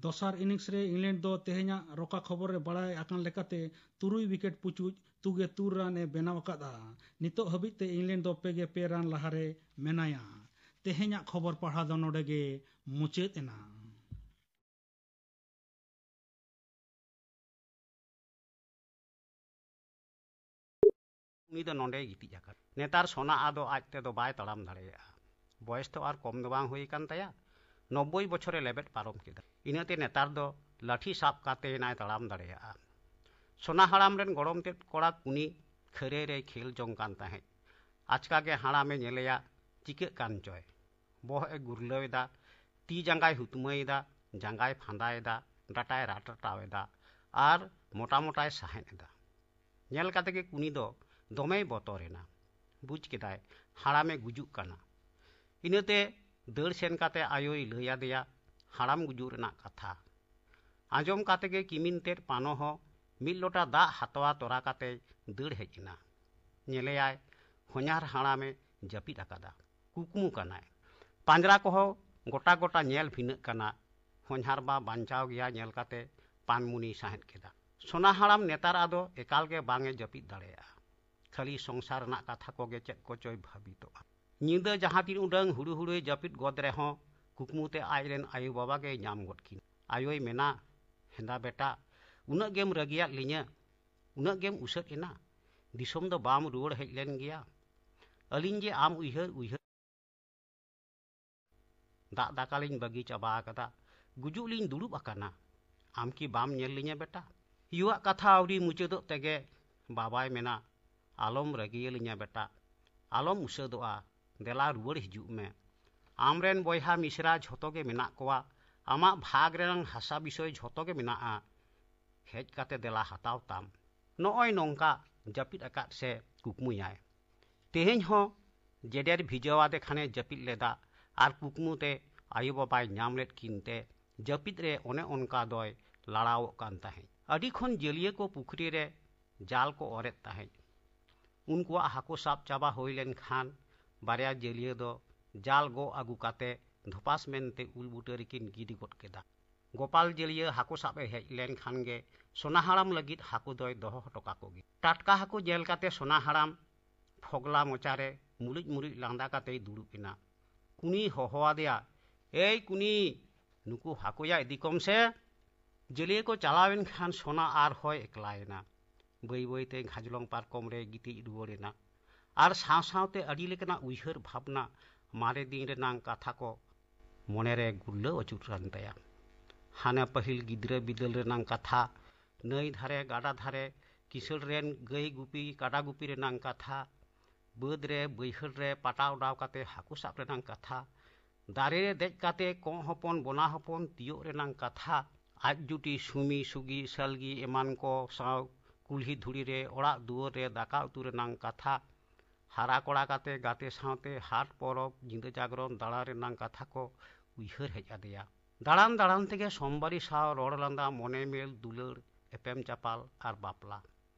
ᱫᱚᱥᱟᱨ ᱤᱱᱤᱝᱥ ᱨᱮ ᱤᱝᱞᱮᱱᱰ ᱫᱚ ᱛᱮᱦᱮᱧᱟᱜ ᱨᱚᱠᱟ ᱠᱷᱚᱵᱚᱨ ᱨᱮ ᱵᱟᱲᱟᱭ ᱟᱠᱟᱱ ᱞᱮᱠᱟᱛᱮ ᱛᱩᱨᱩᱭ ᱣᱤᱠᱮᱴ ᱯᱩᱪᱩᱡ ᱛᱩᱜᱮ ᱛᱩᱨ ᱨᱟᱱ ᱮ ᱵᱮᱱᱟᱣ ᱟᱠᱟᱫᱼᱟ᱾ ᱱᱤᱛᱚᱜ ᱦᱟᱹᱵᱤᱡ ᱛᱮ ᱤᱝᱞᱮᱱᱰ ᱫᱚ ᱯᱮ ᱜᱮ ᱯᱮ ᱨᱟᱱ ᱞᱟᱦᱟᱨᱮ ᱢᱮᱱᱟᱭᱟ᱾ ᱛᱮᱦᱮᱧᱟᱜ ᱠᱷᱚᱵᱚᱨ ᱯᱟᱲᱦᱟᱣ ᱫᱚ ᱱᱚᱰᱮ ᱜᱮ ᱢᱩᱪᱟᱹᱫ ᱮᱱᱟ᱾ ᱩᱱᱤ ᱫᱚ ᱱᱚᱸᱰᱮᱭ ᱜᱤᱛᱤᱡ ᱟᱠᱟᱱᱟ᱾ ᱱᱮᱛᱟᱨ ᱥᱚᱱᱟ ᱟᱫᱚ ᱟᱡ ᱛᱮᱫᱚ ᱵᱟᱭ ᱛᱟᱲᱟᱢ ᱫᱟᱲᱮᱭᱟᱜᱼᱟ᱾ ᱵᱚᱭᱮᱥ ᱛᱚ ᱟᱨ ᱠᱚᱢ ᱫᱚ ᱵᱟᱝ ᱦᱩᱭ ᱟᱠᱟᱱ ᱛᱟᱭᱟ᱾ ᱱᱚᱵᱵᱳᱭ ᱵᱚᱪᱷᱚᱨᱮ ᱞᱮᱵᱮᱫ ᱯᱟᱨᱚᱢ ᱠᱮᱫᱟ᱾ ᱤᱱᱟᱹᱛᱮ ᱱᱮᱛᱟᱨ ᱫᱚ ᱞᱟᱹᱴᱷᱤ ᱥᱟᱵ ᱠᱟᱛᱮ ᱮᱱᱟᱭ ᱛᱟᱲᱟᱢ ᱫᱟᱲᱮᱭᱟᱜᱼᱟ᱾ ᱥᱚᱱᱟ ᱦᱟᱲᱟᱢ ᱨᱮᱱ ᱜᱚᱲᱚᱢ ᱛᱮᱫ ᱠᱚᱲᱟ ᱠᱩᱱᱤ ᱠᱷᱟᱹᱨᱟᱹᱭ ᱨᱮᱭ ᱠᱷᱮᱞ ᱡᱚᱝ ᱠᱟᱱ ᱛᱟᱦᱮᱸᱫ᱾ ᱟᱪᱠᱟ ᱜᱮ ᱦᱟᱲᱟᱢᱮ ᱧᱮᱞᱮᱭᱟ, ᱪᱤᱠᱟᱹᱜ ᱠᱟᱱ ᱪᱚᱭ᱾ ᱵᱚᱦᱚᱜ ᱮ ᱜᱩᱨᱞᱟᱹᱣ ᱮᱫᱟ, ᱛᱤ ᱡᱟᱸᱜᱟᱭ ᱦᱩᱛᱢᱟᱹᱭ ᱮᱫᱟ, ᱡᱟᱸᱜᱟᱭ ᱯᱷᱟᱸᱫᱟᱭ ᱮᱫᱟ, ᱰᱟᱴᱟᱭ ᱨᱟᱴᱨᱟᱴᱟᱣ ᱮᱫᱟ ᱟᱨ ᱢᱚᱴᱟ ᱢᱚᱴᱟᱭ ᱥᱟᱦᱮᱫ ᱮᱫᱟ᱾ ᱧᱮᱞ ᱠᱟᱛᱮ ᱜᱮ ᱠᱩᱱᱤ ᱫᱚ ᱫᱚᱢᱮᱭ ᱵᱚᱛᱚᱨ ᱮᱱᱟ᱾ ᱵᱩᱡᱽ ᱠᱮᱫᱟᱭ ᱦᱟᱲᱟᱢᱮ ᱜᱩᱡᱩᱜ ᱠᱟᱱᱟ᱾ ᱤᱱᱟᱹᱛᱮ ᱫᱟᱹᱲ ᱥᱮᱱ ᱠᱟᱛᱮ ᱟᱭᱳᱭ ᱞᱟᱹᱭ ᱟᱫᱮᱭᱟ ᱦᱟᱲᱟᱢ ᱜᱩᱡᱩᱜ ᱨᱮᱱᱟᱜ ᱠᱟᱛᱷᱟ᱾ ᱟᱸᱡᱚᱢ ᱠᱟᱛᱮ ᱜᱮ ᱠᱤᱢᱤᱱ ᱛᱮᱫ ᱯᱟᱱᱚ ᱦᱚᱸ ᱢᱤᱫ ᱞᱚᱴᱟ ᱫᱟᱜ ᱦᱟᱛᱣᱟ ᱛᱚᱨᱟ ᱠᱟᱛᱮᱭ ᱫᱟᱹᱲ ᱦᱮᱡ ᱮᱱᱟ᱾ ᱧᱮᱞᱮᱭᱟᱭ ᱦᱚᱧᱦᱟᱨ ᱦᱟᱲᱟᱢᱮ ᱡᱟᱹᱯᱤᱫ ᱟᱠᱟᱫᱟ, ᱠᱩᱠᱢᱩ ᱠᱟᱱᱟᱭ᱾ ᱯᱟᱸᱡᱽᱨᱟ ᱠᱚᱦᱚᱸ ᱜᱚᱴᱟ ᱜᱚᱴᱟ ᱧᱮᱞ ᱵᱷᱤᱱᱟᱹᱜ ᱠᱟᱱᱟ᱾ ᱦᱚᱧᱦᱟᱨ ᱵᱟ ᱵᱟᱧᱪᱟᱣ ᱜᱮᱭᱟ ᱧᱮᱞ ᱠᱟᱛᱮ ᱯᱟᱱᱢᱩᱱᱤᱭ ᱥᱟᱦᱮᱫ ᱠᱮᱫᱟ᱾ ᱥᱚᱱᱟ ᱦᱟᱲᱟᱢ ᱱᱮᱛᱟᱨ ᱟᱫᱚ ᱮᱠᱟᱞ ᱜᱮ ᱵᱟᱝ ᱮ ᱡᱟᱹᱯᱤᱫ ᱫᱟᱲᱮᱭᱟᱜᱼᱟ᱾ ᱠᱷᱟᱹᱞᱤ ᱥᱚᱝᱥᱟᱨ ᱨᱮᱱᱟᱜ ᱠᱟᱛᱷᱟ ᱠᱚᱜᱮ ᱪᱮᱫ ᱠᱚᱪᱚᱭ ᱵᱷᱟᱹᱵᱤᱛᱚᱜᱼᱟ᱾ ᱧᱤᱫᱟᱹ ᱡᱟᱦᱟᱸ ᱛᱤᱱ ᱩᱰᱟᱹᱝ ᱦᱩᱲᱩ ᱦᱩᱲᱩᱭ ᱡᱟᱹᱯᱤᱫ ᱜᱚᱫ ᱨᱮᱦᱚᱸ, ᱠᱩᱠᱢᱩ ᱛᱮ ᱟᱡ ᱨᱮᱱ ᱟᱭᱳ ᱵᱟᱵᱟ ᱜᱮᱭ ᱧᱟᱢ ᱜᱚᱫ ᱠᱤᱱᱟ᱾ ᱟᱭᱳᱭ ᱢᱮᱱᱟ, "ᱦᱮᱸᱫᱟ ᱵᱮᱴᱟ, ᱩᱱᱟᱹᱜ ᱜᱮᱢ ᱨᱟᱹᱜᱤᱭᱟᱫ ᱞᱤᱧᱟᱹ, ᱩᱱᱟᱹᱜ ᱜᱮᱢ ᱩᱥᱟᱹᱫ ᱮᱱᱟ, ᱫᱤᱥᱚᱢ ᱫᱚ ᱵᱟᱢ ᱨᱩᱣᱟᱹᱲ ᱦᱮᱡ ᱞᱮᱱ ᱜᱮᱭᱟ? ᱟᱹᱞᱤᱧ ᱡᱮ ᱟᱢ ᱩᱭᱦᱟᱹᱨ ᱩᱭᱦᱟᱹᱨ ᱫᱟᱜ ᱫᱟᱠᱟ ᱞᱤᱧ ᱵᱟᱹᱜᱤ ᱪᱟᱵᱟ ᱟᱠᱟᱫᱟ, ᱜᱩᱡᱩᱜ ᱞᱤᱧ ᱫᱩᱲᱩᱵ ᱟᱠᱟᱱᱟ, ᱟᱢ ᱠᱤ ᱵᱟᱢ ᱧᱮᱞ ᱞᱤᱧᱟ ᱵᱮᱴᱟ?" ᱭᱩᱣᱟᱜ ᱠᱟᱛᱷᱟ ᱟᱹᱣᱨᱤ ᱢᱩᱪᱟᱹᱫᱚᱜ ᱛᱮᱜᱮ ᱵᱟᱵᱟᱭ ᱢᱮᱱᱟ, "ᱟᱞᱚᱢ ᱨᱟᱹᱜᱤᱭᱟᱹᱞᱤᱧᱟ ᱵᱮᱴᱟ, ᱟᱞᱚᱢ ᱩᱥᱟᱹᱫᱚᱜᱼᱟ, ᱫᱮᱞᱟ ᱨᱩᱣᱟᱹᱲ ᱦᱤᱡᱩᱜ ᱢᱮ᱾ ᱟᱢᱨᱮᱱ ᱵᱚᱭᱦᱟ ᱢᱤᱥᱨᱟ ᱡᱷᱚᱛᱚ ᱜᱮ ᱢᱮᱱᱟᱜ ᱠᱚᱣᱟ, ᱟᱢᱟᱜ ᱵᱷᱟᱜᱽ ᱨᱮᱱᱟᱝ ᱦᱟᱥᱟ ᱵᱤᱥᱚᱭ ᱡᱷᱚᱛᱚ ᱜᱮ ᱢᱮᱱᱟᱜᱼᱟ, ᱦᱮᱡ ᱠᱟᱛᱮ ᱫᱮᱞᱟ ᱦᱟᱛᱟᱣ ᱛᱟᱢ᱾" ᱱᱚᱜᱼᱚᱭ ᱱᱚᱝᱠᱟ ᱡᱟᱹᱯᱤᱫ ᱟᱠᱟᱫ ᱥᱮ ᱠᱩᱠᱢᱩᱭᱟᱭ᱾ ᱛᱮᱦᱮᱧ ᱦᱚᱸ ᱡᱮᱰᱮᱨ ᱵᱷᱤᱡᱟᱹᱣᱟᱫᱮ ᱠᱷᱟᱱᱮ ᱡᱟᱹᱯᱤᱫ ᱞᱮᱫᱟ, ᱟᱨ ᱠᱩᱠᱢᱩ ᱛᱮ ᱟᱭᱳ ᱵᱟᱵᱟᱭ ᱧᱟᱢ ᱞᱮᱫ ᱠᱤᱱ ᱛᱮ ᱡᱟᱹᱯᱤᱫ ᱨᱮ ᱚᱱᱮ ᱚᱱᱠᱟ ᱫᱚᱭ ᱞᱟᱲᱟᱣᱚᱜ ᱠᱟᱱ ᱛᱟᱦᱮᱸᱫ᱾ ᱟᱹᱰᱤ ᱠᱷᱚᱱ ᱡᱟᱹᱞᱤᱭᱟᱹ ᱠᱚ ᱯᱩᱠᱷᱨᱤ ᱨᱮ ᱡᱟᱞ ᱠᱚ ᱚᱨᱮᱫ ᱛᱟᱦᱮᱸᱫ᱾ ᱩᱱᱠᱩᱣᱟᱜ ᱦᱟᱹᱠᱩ ᱥᱟᱵ ᱪᱟᱵᱟ ᱦᱩᱭ ᱞᱮᱱ ᱠᱷᱟᱱ ᱵᱟᱨᱭᱟ ᱡᱟᱹᱞᱤᱭᱟᱹ ᱫᱚ ᱡᱟᱞ ᱜᱚᱜ ᱟᱹᱜᱩ ᱠᱟᱛᱮ ᱫᱷᱚᱯᱟᱥ ᱢᱮᱱᱛᱮ ᱩᱞ ᱵᱩᱴᱟᱹ ᱨᱮᱠᱤᱱ ᱜᱤᱰᱤ ᱜᱚᱫ ᱠᱮᱫᱟ᱾ ᱜᱳᱯᱟᱞ ᱡᱟᱹᱞᱤᱭᱟᱹ ᱦᱟᱹᱠᱩ ᱥᱟᱵ ᱮ ᱦᱮᱡ ᱞᱮᱱ ᱠᱷᱟᱱ ᱜᱮ ᱥᱚᱱᱟ ᱦᱟᱲᱟᱢ ᱞᱟᱹᱜᱤᱫ ᱦᱟᱹᱠᱩ ᱫᱚᱭ ᱫᱚᱦᱚ ᱦᱚᱴᱚ ᱠᱟᱠᱚ ᱜᱮ᱾ ᱴᱟᱴᱠᱟ ᱦᱟᱹᱠᱩ ᱧᱮᱞ ᱠᱟᱛᱮ ᱥᱚᱱᱟ ᱦᱟᱲᱟᱢ ᱯᱷᱚᱜᱽᱞᱟ ᱢᱚᱪᱟᱨᱮ ᱢᱩᱞᱩᱡ ᱢᱩᱞᱩᱡ ᱞᱟᱸᱫᱟ ᱠᱟᱛᱮᱭ ᱫᱩᱲᱩᱵ ᱮᱱᱟ᱾ ᱠᱩᱱᱤᱭ ᱦᱚᱦᱚᱣᱟᱫᱮᱭᱟ, "ᱮᱭ ᱠᱩᱱᱤ, ᱱᱩᱠᱩ ᱦᱟᱹᱠᱩᱭᱟ ᱤᱫᱤ ᱠᱚᱢ ᱥᱮ!" ᱡᱟᱹᱞᱤᱭᱟᱹ ᱠᱚ ᱪᱟᱞᱟᱣᱮᱱ ᱠᱷᱟᱱ ᱥᱚᱱᱟ ᱟᱨᱦᱚᱸᱭ ᱮᱠᱞᱟᱭᱮᱱᱟ᱾ ᱵᱟᱹᱭ ᱵᱟᱹᱭᱛᱮ ᱜᱷᱟᱡᱽᱞᱚᱝ ᱯᱟᱨᱠᱚᱢ ᱨᱮ ᱜᱤᱛᱤᱡ ᱨᱩᱣᱟᱹᱲᱮᱱᱟ᱾ ᱟᱨ ᱥᱟᱶ ᱥᱟᱶᱛᱮ ᱟᱹᱰᱤ ᱞᱮᱠᱟᱱᱟᱜ ᱩᱭᱦᱟᱹᱨ ᱵᱷᱟᱵᱽᱱᱟ, ᱢᱟᱨᱮ ᱫᱤᱱ ᱨᱮᱱᱟᱝ ᱠᱟᱛᱷᱟ ᱠᱚ ᱢᱚᱱᱮᱨᱮ ᱜᱩᱨᱞᱟᱹᱣ ᱟᱹᱪᱩᱨ ᱠᱟᱱ ᱛᱟᱭᱟ᱾ ᱦᱟᱱᱮ ᱯᱟᱹᱦᱤᱞ ᱜᱤᱫᱽᱨᱟᱹ ᱵᱤᱫᱟᱹᱞ ᱨᱮᱱᱟᱝ ᱠᱟᱛᱷᱟ, ᱱᱟᱹᱭ ᱫᱷᱟᱨᱮ, ᱜᱟᱰᱟ ᱫᱷᱟᱨᱮ, ᱠᱤᱥᱟᱹᱬ ᱨᱮᱱ ᱜᱟᱹᱭ ᱜᱩᱯᱤ, ᱠᱟᱰᱟ ᱜᱩᱯᱤ ᱨᱮᱱᱟᱝ ᱠᱟᱛᱷᱟ, ᱵᱟᱹᱫᱽ ᱨᱮ, ᱵᱟᱹᱭᱦᱟᱹᱲ ᱨᱮ ᱯᱟᱴᱟ ᱚᱰᱟᱣ ᱠᱟᱛᱮ ᱦᱟᱹᱠᱩ ᱥᱟᱵ ᱨᱮᱱᱟᱝ ᱠᱟᱛᱷᱟ, ᱫᱟᱨᱮ ᱨᱮ ᱫᱮᱡ ᱠᱟᱛᱮ ᱠᱚᱸᱜ ᱦᱚᱯᱚᱱ, ᱵᱚᱱᱟ ᱦᱚᱯᱚᱱ ᱛᱤᱭᱳᱜ ᱨᱮᱱᱟᱝ ᱠᱟᱛᱷᱟ, ᱟᱡ ᱡᱩᱴᱤ ᱥᱩᱢᱤ, ᱥᱩᱜᱤ, ᱥᱟᱞᱜᱤ ᱮᱢᱟᱱ ᱠᱚ ᱥᱟᱶ ᱠᱩᱞᱦᱤ ᱫᱷᱩᱲᱤ ᱨᱮ, ᱚᱲᱟᱜ ᱫᱩᱣᱟᱹᱨ ᱨᱮ ᱫᱟᱠᱟ ᱩᱛᱩ ᱨᱮᱱᱟᱝ ᱠᱟᱛᱷᱟ, ᱦᱟᱨᱟ ᱠᱚᱲᱟ ᱠᱟᱛᱮ ᱜᱟᱛᱮ ᱥᱟᱶᱛᱮ ᱦᱟᱴ ᱯᱚᱨᱚᱵᱽ, ᱧᱤᱫᱟᱹ ᱡᱟᱜᱽᱨᱚᱱ ᱫᱟᱬᱟ ᱨᱮᱱᱟᱝ ᱠᱟᱛᱷᱟ ᱠᱚ ᱩᱭᱦᱟᱹᱨ ᱦᱮᱡ ᱟᱫᱮᱭᱟ᱾ ᱫᱟᱬᱟᱱ ᱫᱟᱬᱟᱱ ᱛᱮᱜᱮ ᱥᱳᱢᱵᱟᱨᱤ ᱥᱟᱶ ᱨᱚᱲ ᱞᱟᱸᱫᱟ, ᱢᱚᱱᱮ ᱢᱮᱞ, ᱫᱩᱞᱟᱹᱲ, ᱮᱯᱮᱢ ᱪᱟᱯᱟᱞ ᱟᱨ ᱵᱟᱯᱞᱟ᱾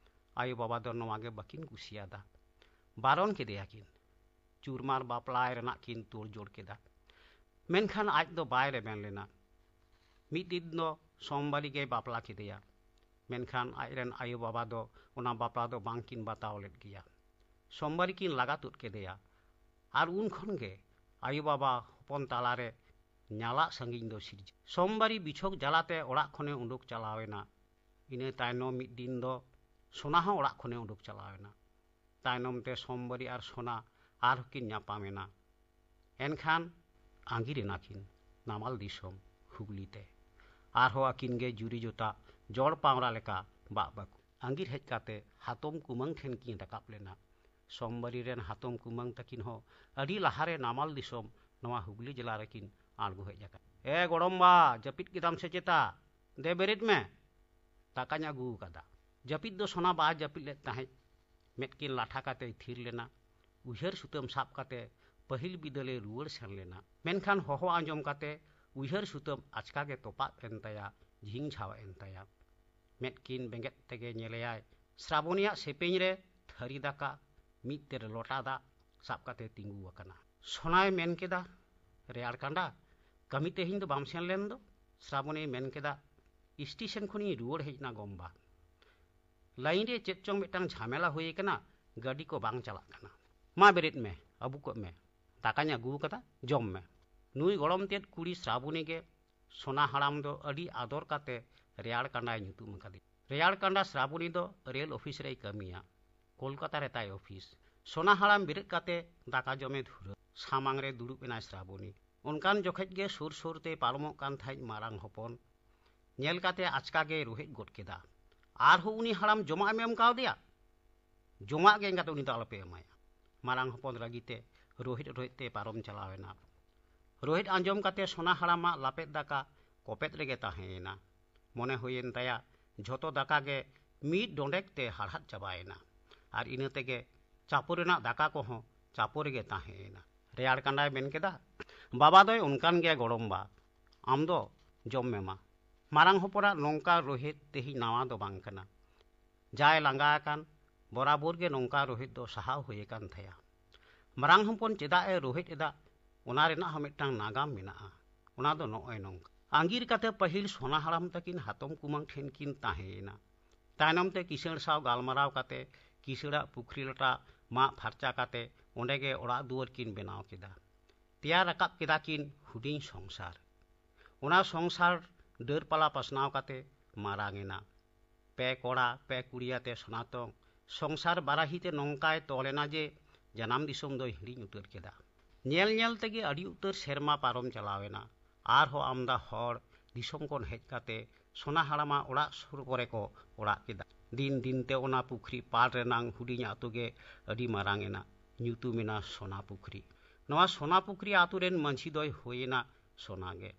ᱟᱭᱳ ᱵᱟᱵᱟ ᱫᱚ ᱱᱚᱣᱟ ᱜᱮ ᱵᱟᱹᱠᱤᱱ ᱠᱩᱥᱤᱭᱟᱫᱟ᱾ ᱵᱟᱨᱚᱱ ᱠᱮᱫᱮᱭᱟ ᱠᱤᱱ᱾ ᱪᱩᱨᱢᱟᱨ ᱵᱟᱯᱞᱟᱭ ᱨᱮᱱᱟᱜ ᱠᱤᱱ ᱛᱳᱲ ᱡᱳᱲ ᱠᱮᱫᱟ᱾ ᱢᱮᱱᱠᱷᱟᱱ ᱟᱡ ᱫᱚ ᱵᱟᱭ ᱨᱮᱵᱮᱱ ᱞᱮᱱᱟ᱾ ᱢᱤᱫ ᱫᱤᱱ ᱫᱚ ᱥᱳᱢᱵᱟᱨᱤ ᱜᱮᱭ ᱵᱟᱯᱞᱟ ᱠᱮᱫᱮᱭᱟ᱾ ᱢᱮᱱᱠᱷᱟᱱ ᱟᱡ ᱨᱮᱱ ᱟᱭᱳ ᱵᱟᱵᱟ ᱫᱚ ᱚᱱᱟ ᱵᱟᱯᱞᱟ ᱫᱚ ᱵᱟᱝ ᱠᱤᱱ ᱵᱟᱛᱟᱣ ᱞᱮᱫ ᱜᱮᱭᱟ᱾ ᱥᱳᱢᱵᱟᱨᱤ ᱠᱤᱱ ᱞᱟᱜᱟ ᱛᱩᱫ ᱠᱮᱫᱮᱭᱟ᱾ ᱟᱨ ᱩᱱ ᱠᱷᱚᱱ ᱜᱮ ᱟᱭᱳ ᱵᱟᱵᱟ ᱦᱚᱯᱚᱱ ᱛᱟᱞᱟᱨᱮ ᱧᱟᱞᱟᱜ ᱥᱟᱺᱜᱤᱧ ᱫᱚ ᱥᱤᱨᱡᱟᱹ᱾ ᱥᱳᱢᱵᱟᱨᱤ ᱵᱤᱪᱷᱚᱠ ᱡᱟᱞᱟᱛᱮ ᱚᱲᱟᱜ ᱠᱷᱚᱱᱮ ᱩᱰᱩᱠ ᱪᱟᱞᱟᱣ ᱮᱱᱟ᱾ ᱤᱱᱟᱹ ᱛᱟᱭᱱᱚᱢ ᱢᱤᱫ ᱫᱤᱱ ᱫᱚ ᱥᱳᱱᱟ ᱦᱚᱸ ᱚᱲᱟᱜ ᱠᱷᱚᱱᱮ ᱩᱰᱩᱠ ᱪᱟᱞᱟᱣ ᱮᱱᱟ᱾ ᱛᱟᱭᱱᱚᱢ ᱛᱮ ᱥᱳᱢᱵᱟᱨᱤ ᱟᱨ ᱥᱳᱱᱟ ᱟᱨᱦᱚᱸ ᱠᱤᱱ ᱧᱟᱯᱟᱢ ᱮᱱᱟ᱾ ᱮᱱᱠᱷᱟᱱ ᱟᱸᱜᱤᱨ ᱮᱱᱟ ᱠᱤᱱ ᱱᱟᱢᱟᱞ ᱫᱤᱥᱚᱢ ᱦᱩᱜᱽᱞᱤ ᱛᱮ᱾ ᱟᱨᱦᱚᱸ ᱟᱹᱠᱤᱱ ᱜᱮ ᱡᱩᱨᱤ ᱡᱚᱛᱟ ᱡᱚᱲ ᱯᱟᱣᱨᱟ ᱞᱮᱠᱟ ᱵᱟᱜ ᱵᱟᱹᱠᱩ᱾ ᱟᱸᱜᱤᱨ ᱦᱮᱡ ᱠᱟᱛᱮ ᱦᱟᱛᱚᱢ ᱠᱩᱢᱟᱹᱝ ᱴᱷᱮᱱ ᱠᱤᱱ ᱨᱟᱠᱟᱵ ᱞᱮᱱᱟ᱾ ᱥᱳᱢᱵᱟᱨᱤ ᱨᱮᱱ ᱦᱟᱛᱚᱢ ᱠᱩᱢᱟᱹᱝ ᱛᱟᱹᱠᱤᱱ ᱦᱚᱸ ᱟᱹᱰᱤ ᱞᱟᱦᱟᱨᱮ ᱱᱟᱢᱟᱞ ᱫᱤᱥᱚᱢ ᱱᱚᱣᱟ ᱦᱩᱜᱽᱞᱤ ᱡᱮᱞᱟ ᱨᱮᱠᱤᱱ ᱟᱬᱜᱚ ᱦᱮᱡ ᱟᱠᱟᱱᱟ᱾ "ᱮ ᱜᱚᱲᱚᱢᱵᱟ, ᱡᱟᱹᱯᱤᱫ ᱠᱮᱫᱟᱢ ᱥᱮ ᱪᱮᱛᱟ? ᱫᱮ ᱵᱮᱨᱮᱫ ᱢᱮ, ᱫᱟᱠᱟᱧ ᱟᱹᱜᱩ ᱟᱠᱟᱫᱟ᱾" ᱡᱟᱹᱯᱤᱫ ᱫᱚ ᱥᱳᱱᱟ ᱵᱟᱭ ᱡᱟᱹᱯᱤᱫ ᱞᱮᱫ ᱛᱟᱦᱮᱸᱫ᱾ ᱢᱮᱫ ᱠᱤᱱ ᱞᱟᱴᱷᱟ ᱠᱟᱛᱮᱭ ᱛᱷᱤᱨ ᱞᱮᱱᱟ᱾ ᱩᱭᱦᱟᱹᱨ ᱥᱩᱛᱟᱹᱢ ᱥᱟᱵ ᱠᱟᱛᱮ ᱯᱟᱹᱦᱤᱞ ᱵᱤᱫᱟᱹᱞᱮ ᱨᱩᱣᱟᱹᱲ ᱥᱮᱱ ᱞᱮᱱᱟ᱾ ᱢᱮᱱᱠᱷᱟᱱ ᱦᱚᱦᱚ ᱟᱸᱡᱚᱢ ᱠᱟᱛᱮ ᱩᱭᱦᱟᱹᱨ ᱥᱩᱛᱟᱹᱢ ᱟᱪᱠᱟ ᱜᱮ ᱛᱚᱯᱟᱜ ᱮᱱ ᱛᱟᱭᱟ, ᱡᱷᱤᱝ ᱡᱷᱟᱣ ᱮᱱ ᱛᱟᱭᱟ᱾ ᱢᱮᱫ ᱠᱤᱱ ᱵᱮᱸᱜᱮᱫ ᱛᱮᱜᱮ ᱧᱮᱞᱮᱭᱟᱭ ᱥᱨᱟᱵᱚᱱᱤᱭᱟᱜ ᱥᱮᱯᱮᱧ ᱨᱮ ᱛᱷᱟᱹᱨᱤ ᱫᱟᱠᱟ ᱢᱤᱫ ᱛᱮᱨᱮ ᱞᱚᱴᱟ ᱫᱟᱜ ᱥᱟᱵ ᱠᱟᱛᱮ ᱛᱤᱸᱜᱩ ᱟᱠᱟᱱᱟ᱾ ᱥᱳᱱᱟᱭ ᱢᱮᱱ ᱠᱮᱫᱟ, "ᱨᱮᱭᱟᱲ ᱠᱟᱸᱰᱟ, ᱠᱟᱹᱢᱤ ᱛᱮᱦᱮᱧ ᱫᱚ ᱵᱟᱢ ᱥᱮᱱ ᱞᱮᱱ ᱫᱚ?" ᱥᱨᱟᱵᱚᱱᱤᱭ ᱢᱮᱱ ᱠᱮᱫᱟ, "ᱥᱴᱮᱥᱚᱱ ᱠᱷᱚᱱᱤᱧ ᱨᱩᱣᱟᱹᱲ ᱦᱮᱡ ᱮᱱᱟ ᱜᱚᱢᱵᱟ᱾ ᱞᱟᱭᱤᱱ ᱨᱮ ᱪᱮᱫ ᱪᱚᱝ ᱢᱤᱫᱴᱟᱝ ᱡᱷᱟᱢᱮᱞᱟ ᱦᱩᱭ ᱟᱠᱟᱱᱟ, ᱜᱟᱹᱰᱤ ᱠᱚ ᱵᱟᱝ ᱪᱟᱞᱟᱜ ᱠᱟᱱᱟ᱾ ᱢᱟ ᱵᱮᱨᱮᱫ ᱢᱮ, ᱟᱹᱵᱩᱠᱚᱜ ᱢᱮ, ᱫᱟᱠᱟᱧ ᱟᱹᱜᱩ ᱟᱠᱟᱫᱟ, ᱡᱚᱢ ᱢᱮ᱾" ᱱᱩᱭ ᱜᱚᱲᱚᱢ ᱛᱮᱫ ᱠᱩᱲᱤ ᱥᱨᱟᱵᱚᱱᱤ ᱜᱮ ᱥᱳᱱᱟ ᱦᱟᱲᱟᱢ ᱫᱚ ᱟᱹᱰᱤ ᱟᱫᱚᱨ ᱠᱟᱛᱮ ᱨᱮᱭᱟᱲ ᱠᱟᱸᱰᱟᱭ ᱧᱩᱛᱩᱢ ᱟᱠᱟᱫᱮᱭᱟ᱾ ᱨᱮᱭᱟᱲ ᱠᱟᱸᱰᱟ ᱥᱨᱟᱵᱚᱱᱤ ᱫᱚ ᱨᱮᱞ ᱚᱯᱷᱤᱥ ᱨᱮᱭ ᱠᱟᱹᱢᱤᱭᱟ᱾ ᱠᱳᱞᱠᱟᱛᱟ ᱨᱮ ᱛᱟᱭ ᱚᱯᱷᱤᱥ᱾ ᱥᱳᱱᱟ ᱦᱟᱲᱟᱢ ᱵᱮᱨᱮᱫ ᱠᱟᱛᱮ ᱫᱟᱠᱟ ᱡᱚᱢᱮ ᱫᱷᱩᱨᱟᱹ᱾ ᱥᱟᱢᱟᱝ ᱨᱮ ᱫᱩᱲᱩᱵ ᱮᱱᱟᱭ ᱥᱨᱟᱵᱚᱱᱤ᱾ ᱚᱱᱠᱟᱱ ᱡᱚᱠᱷᱮᱡ ᱜᱮ ᱥᱩᱨ ᱥᱩᱨ ᱛᱮ ᱯᱟᱨᱚᱢᱚᱜ ᱠᱟᱱ ᱛᱟᱦᱮᱸᱫ ᱢᱟᱨᱟᱝ ᱦᱚᱯᱚᱱ᱾ ᱧᱮᱞ ᱠᱟᱛᱮ ᱟᱪᱠᱟ ᱜᱮᱭ ᱨᱳᱦᱮᱫ ᱜᱚᱫ ᱠᱮᱫᱟ, "ᱟᱨᱦᱚᱸ ᱩᱱᱤ ᱦᱟᱲᱟᱢ ᱡᱚᱢᱟᱜ ᱮᱢ ᱮᱢ ᱠᱟᱣᱫᱮᱭᱟ? ᱡᱚᱢᱟᱜ ᱜᱮ ᱮᱸᱜᱟᱛ ᱩᱱᱤ ᱫᱚ ᱟᱞᱚᱯᱮ ᱮᱢᱟᱭᱟ᱾" ᱢᱟᱨᱟᱝ ᱦᱚᱯᱚᱱ ᱨᱟᱹᱜᱤ ᱛᱮ ᱨᱳᱦᱮᱫ ᱨᱳᱦᱮᱫ ᱛᱮ ᱯᱟᱨᱚᱢ ᱪᱟᱞᱟᱣ ᱮᱱᱟ᱾ ᱨᱳᱦᱮᱫ ᱟᱸᱡᱚᱢ ᱠᱟᱛᱮ ᱥᱳᱱᱟ ᱦᱟᱲᱟᱢᱟᱜ ᱞᱟᱯᱮᱫ ᱫᱟᱠᱟ ᱠᱚᱯᱮᱫ ᱨᱮᱜᱮ ᱛᱟᱦᱮᱸᱭᱮᱱᱟ᱾ ᱢᱚᱱᱮ ᱦᱩᱭᱮᱱ ᱛᱟᱭᱟ, ᱡᱷᱚᱛᱚ ᱫᱟᱠᱟ ᱜᱮ ᱢᱤᱫ ᱰᱚᱸᱰᱮᱠ ᱛᱮ ᱦᱟᱲᱦᱟᱫ ᱪᱟᱵᱟᱭᱮᱱᱟ᱾ ᱟᱨ ᱤᱱᱟᱹ ᱛᱮᱜᱮ ᱪᱟᱯᱚ ᱨᱮᱱᱟᱜ ᱫᱟᱠᱟ ᱠᱚᱦᱚᱸ ᱪᱟᱯᱚ ᱨᱮᱜᱮ ᱛᱟᱦᱮᱸᱭᱮᱱᱟ᱾ ᱨᱮᱭᱟᱲ ᱠᱟᱸᱰᱟᱭ ᱢᱮᱱ ᱠᱮᱫᱟ, "ᱵᱟᱵᱟ ᱫᱚᱭ ᱚᱱᱠᱟᱱ ᱜᱮᱭᱟ ᱜᱚᱲᱚᱢᱵᱟ, ᱟᱢ ᱫᱚ ᱡᱚᱢ ᱢᱮ ᱢᱟ᱾" ᱢᱟᱨᱟᱝ ᱦᱚᱯᱚᱱᱟᱜ ᱱᱚᱝᱠᱟ ᱨᱳᱦᱮᱫ ᱛᱮᱦᱮᱧ ᱱᱟᱣᱟ ᱫᱚ ᱵᱟᱝ ᱠᱟᱱᱟ᱾ ᱡᱟᱭ ᱞᱟᱸᱜᱟ ᱟᱠᱟᱱ, ᱵᱚᱨᱟᱵᱚᱨ ᱜᱮ ᱱᱚᱝᱠᱟ ᱨᱳᱦᱮᱫ ᱫᱚ ᱥᱟᱦᱟᱣ ᱦᱩᱭ ᱟᱠᱟᱱ ᱛᱟᱭᱟ᱾ ᱢᱟᱨᱟᱝ ᱦᱚᱯᱚᱱ ᱪᱮᱫᱟᱜ ᱮ ᱨᱳᱦᱮᱫ ᱮᱫᱟ, ᱚᱱᱟ ᱨᱮᱱᱟᱜ ᱦᱚᱸ ᱢᱤᱫᱴᱟᱝ ᱱᱟᱜᱟᱢ ᱢᱮᱱᱟᱜᱼᱟ᱾ ᱚᱱᱟ ᱫᱚ ᱱᱚᱜᱼᱚᱭ ᱱᱚᱝᱠᱟ᱾ ᱟᱸᱜᱤᱨ ᱠᱟᱛᱮ ᱯᱟᱹᱦᱤᱞ ᱥᱳᱱᱟ ᱦᱟᱲᱟᱢ ᱛᱟᱹᱠᱤᱱ ᱦᱟᱛᱚᱢ ᱠᱩᱢᱟᱹᱝ ᱴᱷᱮᱱ ᱠᱤᱱ ᱛᱟᱦᱮᱸᱭᱮᱱᱟ᱾ ᱛᱟᱭᱱᱚᱢ ᱛᱮ ᱠᱤᱥᱟᱹᱬ ᱥᱟᱶ ᱜᱟᱞᱢᱟᱨᱟᱣ ᱠᱟᱛᱮ ᱠᱤᱥᱟᱹᱬᱟᱜ ᱯᱩᱠᱷᱨᱤ ᱞᱚᱴᱟ ᱢᱟᱜ ᱯᱷᱟᱨᱪᱟ ᱠᱟᱛᱮ ᱚᱸᱰᱮ ᱜᱮ ᱚᱲᱟᱜ ᱫᱩᱣᱟᱹᱨ ᱠᱤᱱ ᱵᱮᱱᱟᱣ ᱠᱮᱫᱟ᱾ ᱛᱮᱭᱟᱨ ᱨᱟᱠᱟᱵ ᱠᱮᱫᱟ ᱠᱤᱱ ᱦᱩᱰᱤᱧ ᱥᱚᱝᱥᱟᱨ᱾ ᱚᱱᱟ ᱥᱚᱝᱥᱟᱨ ᱰᱟᱹᱨᱯᱟᱞᱟ ᱯᱟᱥᱱᱟᱣ ᱠᱟᱛᱮ ᱢᱟᱨᱟᱝ ᱮᱱᱟ᱾ ᱯᱮ ᱠᱚᱲᱟ ᱯᱮ ᱠᱩᱲᱤ ᱟᱛᱮ ᱥᱚᱱᱟᱛᱚᱝ ᱥᱚᱝᱥᱟᱨ ᱵᱟᱨᱟᱦᱤ ᱛᱮ ᱱᱚᱝᱠᱟᱭ ᱛᱚᱞ ᱮᱱᱟ ᱡᱮ ᱡᱟᱱᱟᱢ ᱫᱤᱥᱚᱢ ᱫᱚᱭ ᱦᱤᱲᱤᱧ ᱩᱛᱟᱹᱨ ᱠᱮᱫᱟ᱾ ᱧᱮᱞ ᱧᱮᱞ ᱛᱮᱜᱮ ᱟᱹᱰᱤ ᱩᱛᱟᱹᱨ ᱥᱮᱨᱢᱟ ᱯᱟᱨᱚᱢ ᱪᱟᱞᱟᱣ ᱮᱱᱟ᱾ ᱟᱨᱦᱚᱸ ᱟᱢᱫᱟ ᱦᱚᱲ ᱫᱤᱥᱚᱢ ᱠᱷᱚᱱ ᱦᱮᱡ ᱠᱟᱛᱮ ᱥᱚᱱᱟ ᱦᱟᱲᱟᱢᱟᱜ ᱚᱲᱟᱜ ᱥᱩᱨ ᱠᱚᱨᱮ ᱠᱚ ᱚᱲᱟᱜ ᱠᱮᱫᱟ᱾ ᱫᱤᱱ ᱫᱤᱱ ᱛᱮ ᱚᱱᱟ ᱯᱩᱠᱷᱨᱤ ᱯᱟᱲ ᱨᱮᱱᱟᱝ ᱦᱩᱰᱤᱧ ᱟᱛᱳ ᱜᱮ ᱟᱹᱰᱤ ᱢᱟᱨᱟᱝ ᱮᱱᱟ᱾ ᱧᱩᱛᱩᱢ ᱮᱱᱟ ᱥᱚᱱᱟ ᱯᱩᱠᱷᱨᱤ᱾ ᱱᱚᱣᱟ ᱥᱚᱱᱟ ᱯᱩᱠᱷᱨᱤ ᱟᱛᱳ ᱨᱮᱱ ᱢᱟᱹᱡᱷᱤ ᱫᱚᱭ ᱦᱩᱭ ᱮᱱᱟ ᱥᱚᱱᱟ ᱜᱮ᱾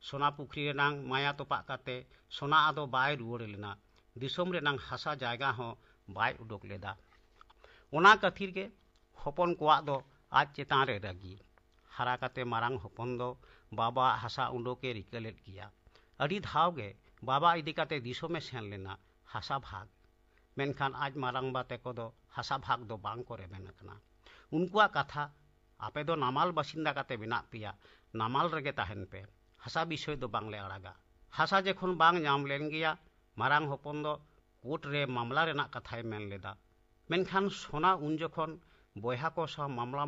ᱥᱚᱱᱟ ᱯᱩᱠᱷᱨᱤ ᱨᱮᱱᱟᱝ ᱢᱟᱭᱟ ᱛᱚᱯᱟᱜ ᱠᱟᱛᱮ ᱥᱚᱱᱟ ᱟᱫᱚ ᱵᱟᱭ ᱨᱩᱣᱟᱹᱲ ᱞᱮᱱᱟ᱾ ᱫᱤᱥᱚᱢ ᱨᱮᱱᱟᱝ ᱦᱟᱥᱟ ᱡᱟᱭᱜᱟ ᱦᱚᱸ ᱵᱟᱭ ᱩᱰᱩᱠ ᱞᱮᱫᱟ᱾ ᱚᱱᱟ ᱠᱷᱟᱹᱛᱤᱨ ᱜᱮ ᱦᱚᱯᱚᱱ ᱠᱚᱣᱟᱜ ᱫᱚ ᱟᱡ ᱪᱮᱛᱟᱱ ᱨᱮ ᱨᱟᱹᱜᱤ᱾ ᱦᱟᱨᱟ ᱠᱟᱛᱮ ᱢᱟᱨᱟᱝ ᱦᱚᱯᱚᱱ ᱫᱚ ᱵᱟᱵᱟᱣᱟᱜ ᱦᱟᱥᱟ ᱩᱰᱩᱠ ᱮ ᱨᱤᱠᱟᱹ ᱞᱮᱫ ᱜᱮᱭᱟ᱾ ᱟᱹᱰᱤ ᱫᱷᱟᱣ ᱜᱮ ᱵᱟᱵᱟ ᱤᱫᱤ ᱠᱟᱛᱮ ᱫᱤᱥᱚᱢᱮ ᱥᱮᱱ ᱞᱮᱱᱟ ᱦᱟᱥᱟ ᱵᱷᱟᱜᱽ᱾ ᱢᱮᱱᱠᱷᱟᱱ ᱟᱡ ᱢᱟᱨᱟᱝᱵᱟ ᱛᱮᱠᱚ ᱫᱚ ᱦᱟᱥᱟ ᱵᱷᱟᱜᱽ ᱫᱚ ᱵᱟᱝ ᱠᱚ ᱨᱮᱵᱮᱱ ᱟᱠᱟᱱᱟ᱾ ᱩᱱᱠᱩᱣᱟᱜ ᱠᱟᱛᱷᱟ, "ᱟᱯᱮ ᱫᱚ ᱱᱟᱢᱟᱞ ᱵᱟᱥᱤᱱᱫᱟ ᱠᱟᱛᱮ ᱢᱮᱱᱟᱜ ᱯᱮᱭᱟ, ᱱᱟᱢᱟᱞ ᱨᱮᱜᱮ ᱛᱟᱦᱮᱱ ᱯᱮ, ᱦᱟᱥᱟ ᱵᱤᱥᱚᱭ ᱫᱚ ᱵᱟᱝᱞᱮ ᱟᱲᱟᱜᱟ᱾" ᱦᱟᱥᱟ ᱡᱚᱠᱷᱚᱱ ᱵᱟᱝ ᱧᱟᱢ ᱞᱮᱱ ᱜᱮᱭᱟ, ᱢᱟᱨᱟᱝ ᱦᱚᱯᱚᱱ ᱫᱚ ᱠᱳᱨᱴ ᱨᱮ ᱢᱟᱢᱞᱟ ᱨᱮᱱᱟᱜ ᱠᱟᱛᱷᱟᱭ ᱢᱮᱱ ᱞᱮᱫᱟ᱾ ᱢᱮᱱᱠᱷᱟᱱ ᱥᱚᱱᱟ ᱩᱱ ᱡᱚᱠᱷᱚᱱ ᱵᱚᱭᱦᱟ ᱠᱚ ᱥᱟᱶ ᱢᱟᱢᱞᱟ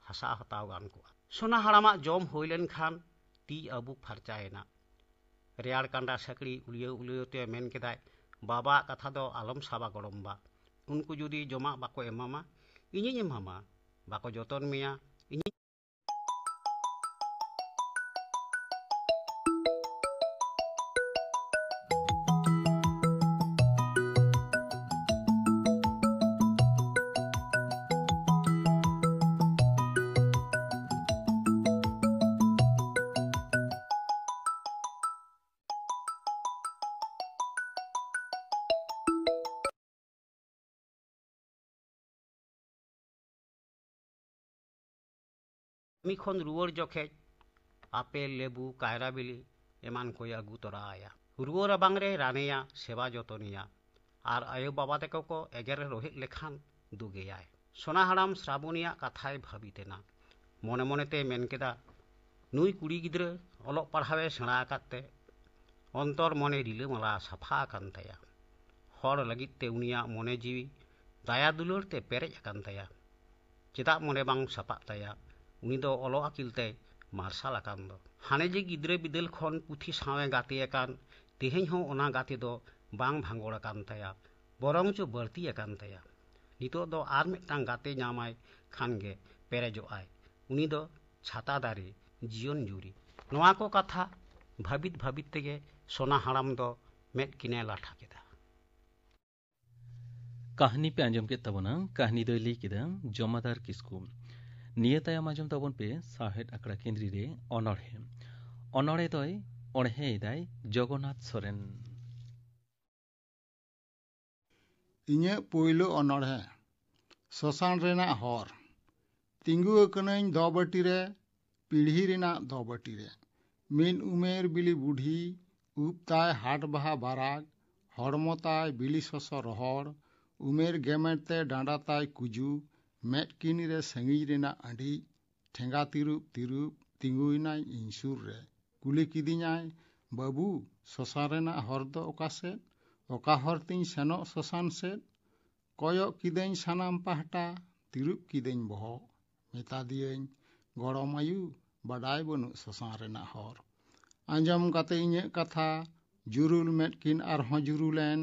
ᱦᱟᱥᱟ ᱦᱟᱛᱟᱣ ᱜᱟᱱ ᱠᱚᱜᱼᱟ᱾ ᱥᱚᱱᱟ ᱦᱟᱲᱟᱢᱟᱜ ᱡᱚᱢ ᱦᱩᱭ ᱞᱮᱱᱠᱷᱟᱱ ᱛᱤ ᱟᱹᱵᱩᱠ ᱯᱷᱟᱨᱪᱟᱭᱮᱱᱟ᱾ ᱨᱮᱭᱟᱲ ᱠᱟᱸᱰᱟ ᱥᱟᱹᱠᱲᱤ ᱩᱞᱭᱟᱹᱣ ᱩᱞᱭᱟᱹᱣ ᱛᱮ ᱢᱮᱱ ᱠᱮᱫᱟᱭ, "ᱵᱟᱵᱟᱣᱟᱜ ᱠᱟᱛᱷᱟ ᱫᱚ ᱟᱞᱚᱢ ᱥᱟᱵᱟ ᱜᱚᱲᱚᱢ ᱵᱟ᱾ ᱩᱱᱠᱩ ᱡᱩᱫᱤ ᱡᱚᱢᱟᱜ ᱵᱟᱠᱚ ᱮᱢᱟᱢᱟ, ᱤᱧᱤᱧ ᱮᱢᱟᱢᱟ᱾ ᱵᱟᱠᱚ ᱡᱚᱛᱚᱱ ᱢᱮᱭᱟ, ᱤᱧᱤᱧ" ᱠᱟᱹᱢᱤ ᱠᱷᱚᱱ ᱨᱩᱣᱟᱹᱲ ᱡᱚᱠᱷᱮᱡ ᱟᱯᱮᱞ, ᱞᱮᱵᱩ, ᱠᱟᱭᱨᱟ ᱵᱤᱞᱤ ᱮᱢᱟᱱ ᱠᱚᱭ ᱟᱹᱜᱩ ᱛᱚᱨᱟ ᱟᱭᱟ᱾ ᱨᱩᱣᱟᱹ ᱨᱟᱵᱟᱝ ᱨᱮ ᱨᱟᱱᱮᱭᱟ, ᱥᱮᱵᱟ ᱡᱚᱛᱚᱱᱮᱭᱟ, ᱟᱨ ᱟᱭᱳ ᱵᱟᱵᱟ ᱛᱟᱠᱚ ᱠᱚ ᱮᱜᱮᱨ ᱨᱚᱦᱮᱫ ᱞᱮᱠᱷᱟᱱ ᱫᱩᱜᱮᱭᱟᱭ᱾ ᱥᱚᱱᱟ ᱦᱟᱲᱟᱢ ᱥᱨᱟᱵᱚᱱᱤᱭᱟᱜ ᱠᱟᱛᱷᱟᱭ ᱵᱷᱟᱹᱵᱤᱛ ᱮᱱᱟ᱾ ᱢᱚᱱᱮ ᱢᱚᱱᱮᱛᱮ ᱢᱮᱱ ᱠᱮᱫᱟ, ᱱᱩᱭ ᱠᱩᱲᱤ ᱜᱤᱫᱽᱨᱟᱹ ᱚᱞᱚᱜ ᱯᱟᱲᱦᱟᱣᱮ ᱥᱮᱬᱟ ᱟᱠᱟᱫ ᱛᱮ ᱚᱱᱛᱚᱨ ᱢᱚᱱᱮ ᱨᱤᱞᱟᱹᱢᱟᱞᱟ ᱥᱟᱯᱷᱟ ᱟᱠᱟᱱ ᱛᱟᱭᱟ᱾ ᱦᱚᱲ ᱞᱟᱹᱜᱤᱫ ᱛᱮ ᱩᱱᱤᱭᱟᱜ ᱢᱚᱱᱮ ᱡᱤᱣᱤ ᱫᱟᱭᱟ ᱫᱩᱞᱟᱹᱲ ᱛᱮ ᱯᱮᱨᱮᱡ ᱟᱠᱟᱱ ᱛᱟᱭᱟ᱾ ᱪᱮᱫᱟᱜ ᱢᱚᱱᱮ ᱵᱟᱝ ᱥᱟᱯᱟᱜ ᱛᱟᱭᱟ? ᱩᱱᱤ ᱫᱚ ᱚᱞᱚᱜ ᱟᱹᱠᱤᱞ ᱛᱮᱭ ᱢᱟᱨᱥᱟᱞ ᱟᱠᱟᱱ ᱫᱚ᱾ ᱦᱟᱱᱮ ᱡᱮ ᱜᱤᱫᱽᱨᱟᱹ ᱵᱤᱫᱟᱹᱞ ᱠᱷᱚᱱ ᱯᱩᱛᱷᱤ ᱥᱟᱶᱮ ᱜᱟᱛᱮ ᱟᱠᱟᱱ, ᱛᱮᱦᱮᱧ ᱦᱚᱸ ᱚᱱᱟ ᱜᱟᱛᱮ ᱫᱚ ᱵᱟᱝ ᱵᱷᱟᱸᱜᱚᱲ ᱟᱠᱟᱱ ᱛᱟᱭᱟ, ᱵᱚᱨᱚᱝ ᱪᱚ ᱵᱟᱹᱲᱛᱤ ᱟᱠᱟᱱ ᱛᱟᱭᱟ᱾ ᱱᱤᱛᱚᱜ ᱫᱚ ᱟᱨ ᱢᱤᱫᱴᱟᱝ ᱜᱟᱛᱮ ᱧᱟᱢᱟᱭ ᱠᱷᱟᱱ ᱜᱮ ᱯᱮᱨᱮᱡᱚᱜ ᱟᱭ᱾ ᱩᱱᱤ ᱫᱚ ᱪᱷᱟᱛᱟ ᱫᱟᱨᱮ, ᱡᱤᱭᱚᱱ ᱡᱩᱨᱤ᱾ ᱱᱚᱣᱟ ᱠᱚ ᱠᱟᱛᱷᱟ ᱵᱷᱟᱹᱵᱤᱛ ᱵᱷᱟᱹᱵᱤᱛ ᱛᱮᱜᱮ ᱥᱚᱱᱟ ᱦᱟᱲᱟᱢ ᱫᱚ ᱢᱮᱫ ᱠᱤᱱᱮ ᱞᱟᱴᱷᱟ ᱠᱮᱫᱟ᱾ ᱠᱟᱹᱦᱱᱤ ᱯᱮ ᱟᱸᱡᱚᱢ ᱠᱮᱫ ᱛᱟᱵᱚᱱᱟ᱾ ᱠᱟᱹᱦᱱᱤ ᱫᱚᱭ ᱞᱟᱹᱭ ᱠᱮᱫᱟ ᱡᱚᱢᱟᱫᱟᱨ ᱠᱤᱥᱠᱩ᱾ ᱱᱤᱭᱟᱹ ᱛᱟᱭᱚᱢ ᱟᱸᱡᱚᱢ ᱛᱟᱵᱚᱱ ᱯᱮ ᱥᱟᱶᱦᱮᱫ ᱟᱠᱷᱲᱟ ᱠᱮᱸᱫᱽᱨᱤ ᱨᱮ ᱚᱱᱚᱬᱦᱮ᱾ ᱚᱱᱚᱬᱦᱮ ᱫᱚᱭ ᱚᱬᱦᱮᱭᱮᱫᱟᱭ ᱡᱚᱜᱚᱱᱱᱟᱛᱷ ᱥᱚᱨᱮᱱ᱾ ᱤᱧᱟᱹᱜ ᱯᱳᱭᱞᱳ ᱚᱱᱚᱬᱦᱮ, ᱥᱚᱥᱟᱱ ᱨᱮᱱᱟᱜ ᱦᱚᱨ᱾ ᱛᱤᱸᱜᱩ ᱟᱠᱟᱱᱟᱹᱧ ᱫᱚᱵᱟᱹᱴᱤ ᱨᱮ, ᱯᱤᱲᱦᱤ ᱨᱮᱱᱟᱜ ᱫᱚᱵᱟᱹᱴᱤ ᱨᱮ᱾ ᱢᱤᱫ ᱩᱢᱮᱨ ᱵᱤᱞᱤ ᱵᱩᱰᱷᱤ, ᱩᱵ ᱛᱟᱭ ᱦᱟᱴ ᱵᱟᱦᱟ ᱵᱟᱨᱟᱜᱽ, ᱦᱚᱲᱢᱚ ᱛᱟᱭ ᱵᱤᱞᱤ ᱥᱚᱥᱚ ᱨᱚᱦᱚᱲ, ᱩᱢᱮᱨ ᱜᱮᱢᱮᱨ ᱛᱮ ᱰᱟᱸᱰᱟ ᱛᱟᱭ ᱠᱩᱡᱩ, ᱢᱮᱫ ᱠᱤᱱ ᱨᱮ ᱥᱟᱺᱜᱤᱧ ᱨᱮᱱᱟᱜ ᱟᱹᱰᱤ, ᱴᱷᱮᱸᱜᱟ ᱛᱤᱨᱩᱯ ᱛᱤᱨᱩᱯ ᱛᱤᱸᱜᱩᱭᱮᱱᱟᱭ ᱤᱧ ᱥᱩᱨ ᱨᱮ᱾ ᱠᱩᱞᱤ ᱠᱤᱫᱤᱧᱟᱭ, "ᱵᱟᱹᱵᱩ, ᱥᱚᱥᱟᱱ ᱨᱮᱱᱟᱜ ᱦᱚᱨ ᱫᱚ ᱚᱠᱟ ᱥᱮᱫ? ᱚᱠᱟ ᱦᱚᱨ ᱛᱤᱧ ᱥᱮᱱᱚᱜ ᱥᱚᱥᱟᱱ ᱥᱮᱫ?" ᱠᱚᱭᱚᱜ ᱠᱤᱫᱟᱹᱧ ᱥᱟᱱᱟᱢ ᱯᱟᱦᱴᱟ, ᱛᱤᱨᱩᱯ ᱠᱤᱫᱟᱹᱧ ᱵᱚᱦᱚᱜ᱾ ᱢᱮᱛᱟ ᱫᱤᱭᱟᱹᱧ, "ᱜᱚᱲᱚᱢ ᱟᱭᱩ, ᱵᱟᱰᱟᱭ ᱵᱟᱹᱱᱩᱜ ᱥᱚᱥᱟᱱ ᱨᱮᱱᱟᱜ ᱦᱚᱨ᱾" ᱟᱸᱡᱚᱢ ᱠᱟᱛᱮ ᱤᱧᱟᱹᱜ ᱠᱟᱛᱷᱟ, ᱡᱩᱨᱩᱞ ᱢᱮᱫ ᱠᱤᱱ ᱟᱨᱦᱚᱸ ᱡᱩᱨᱩᱞᱮᱱ,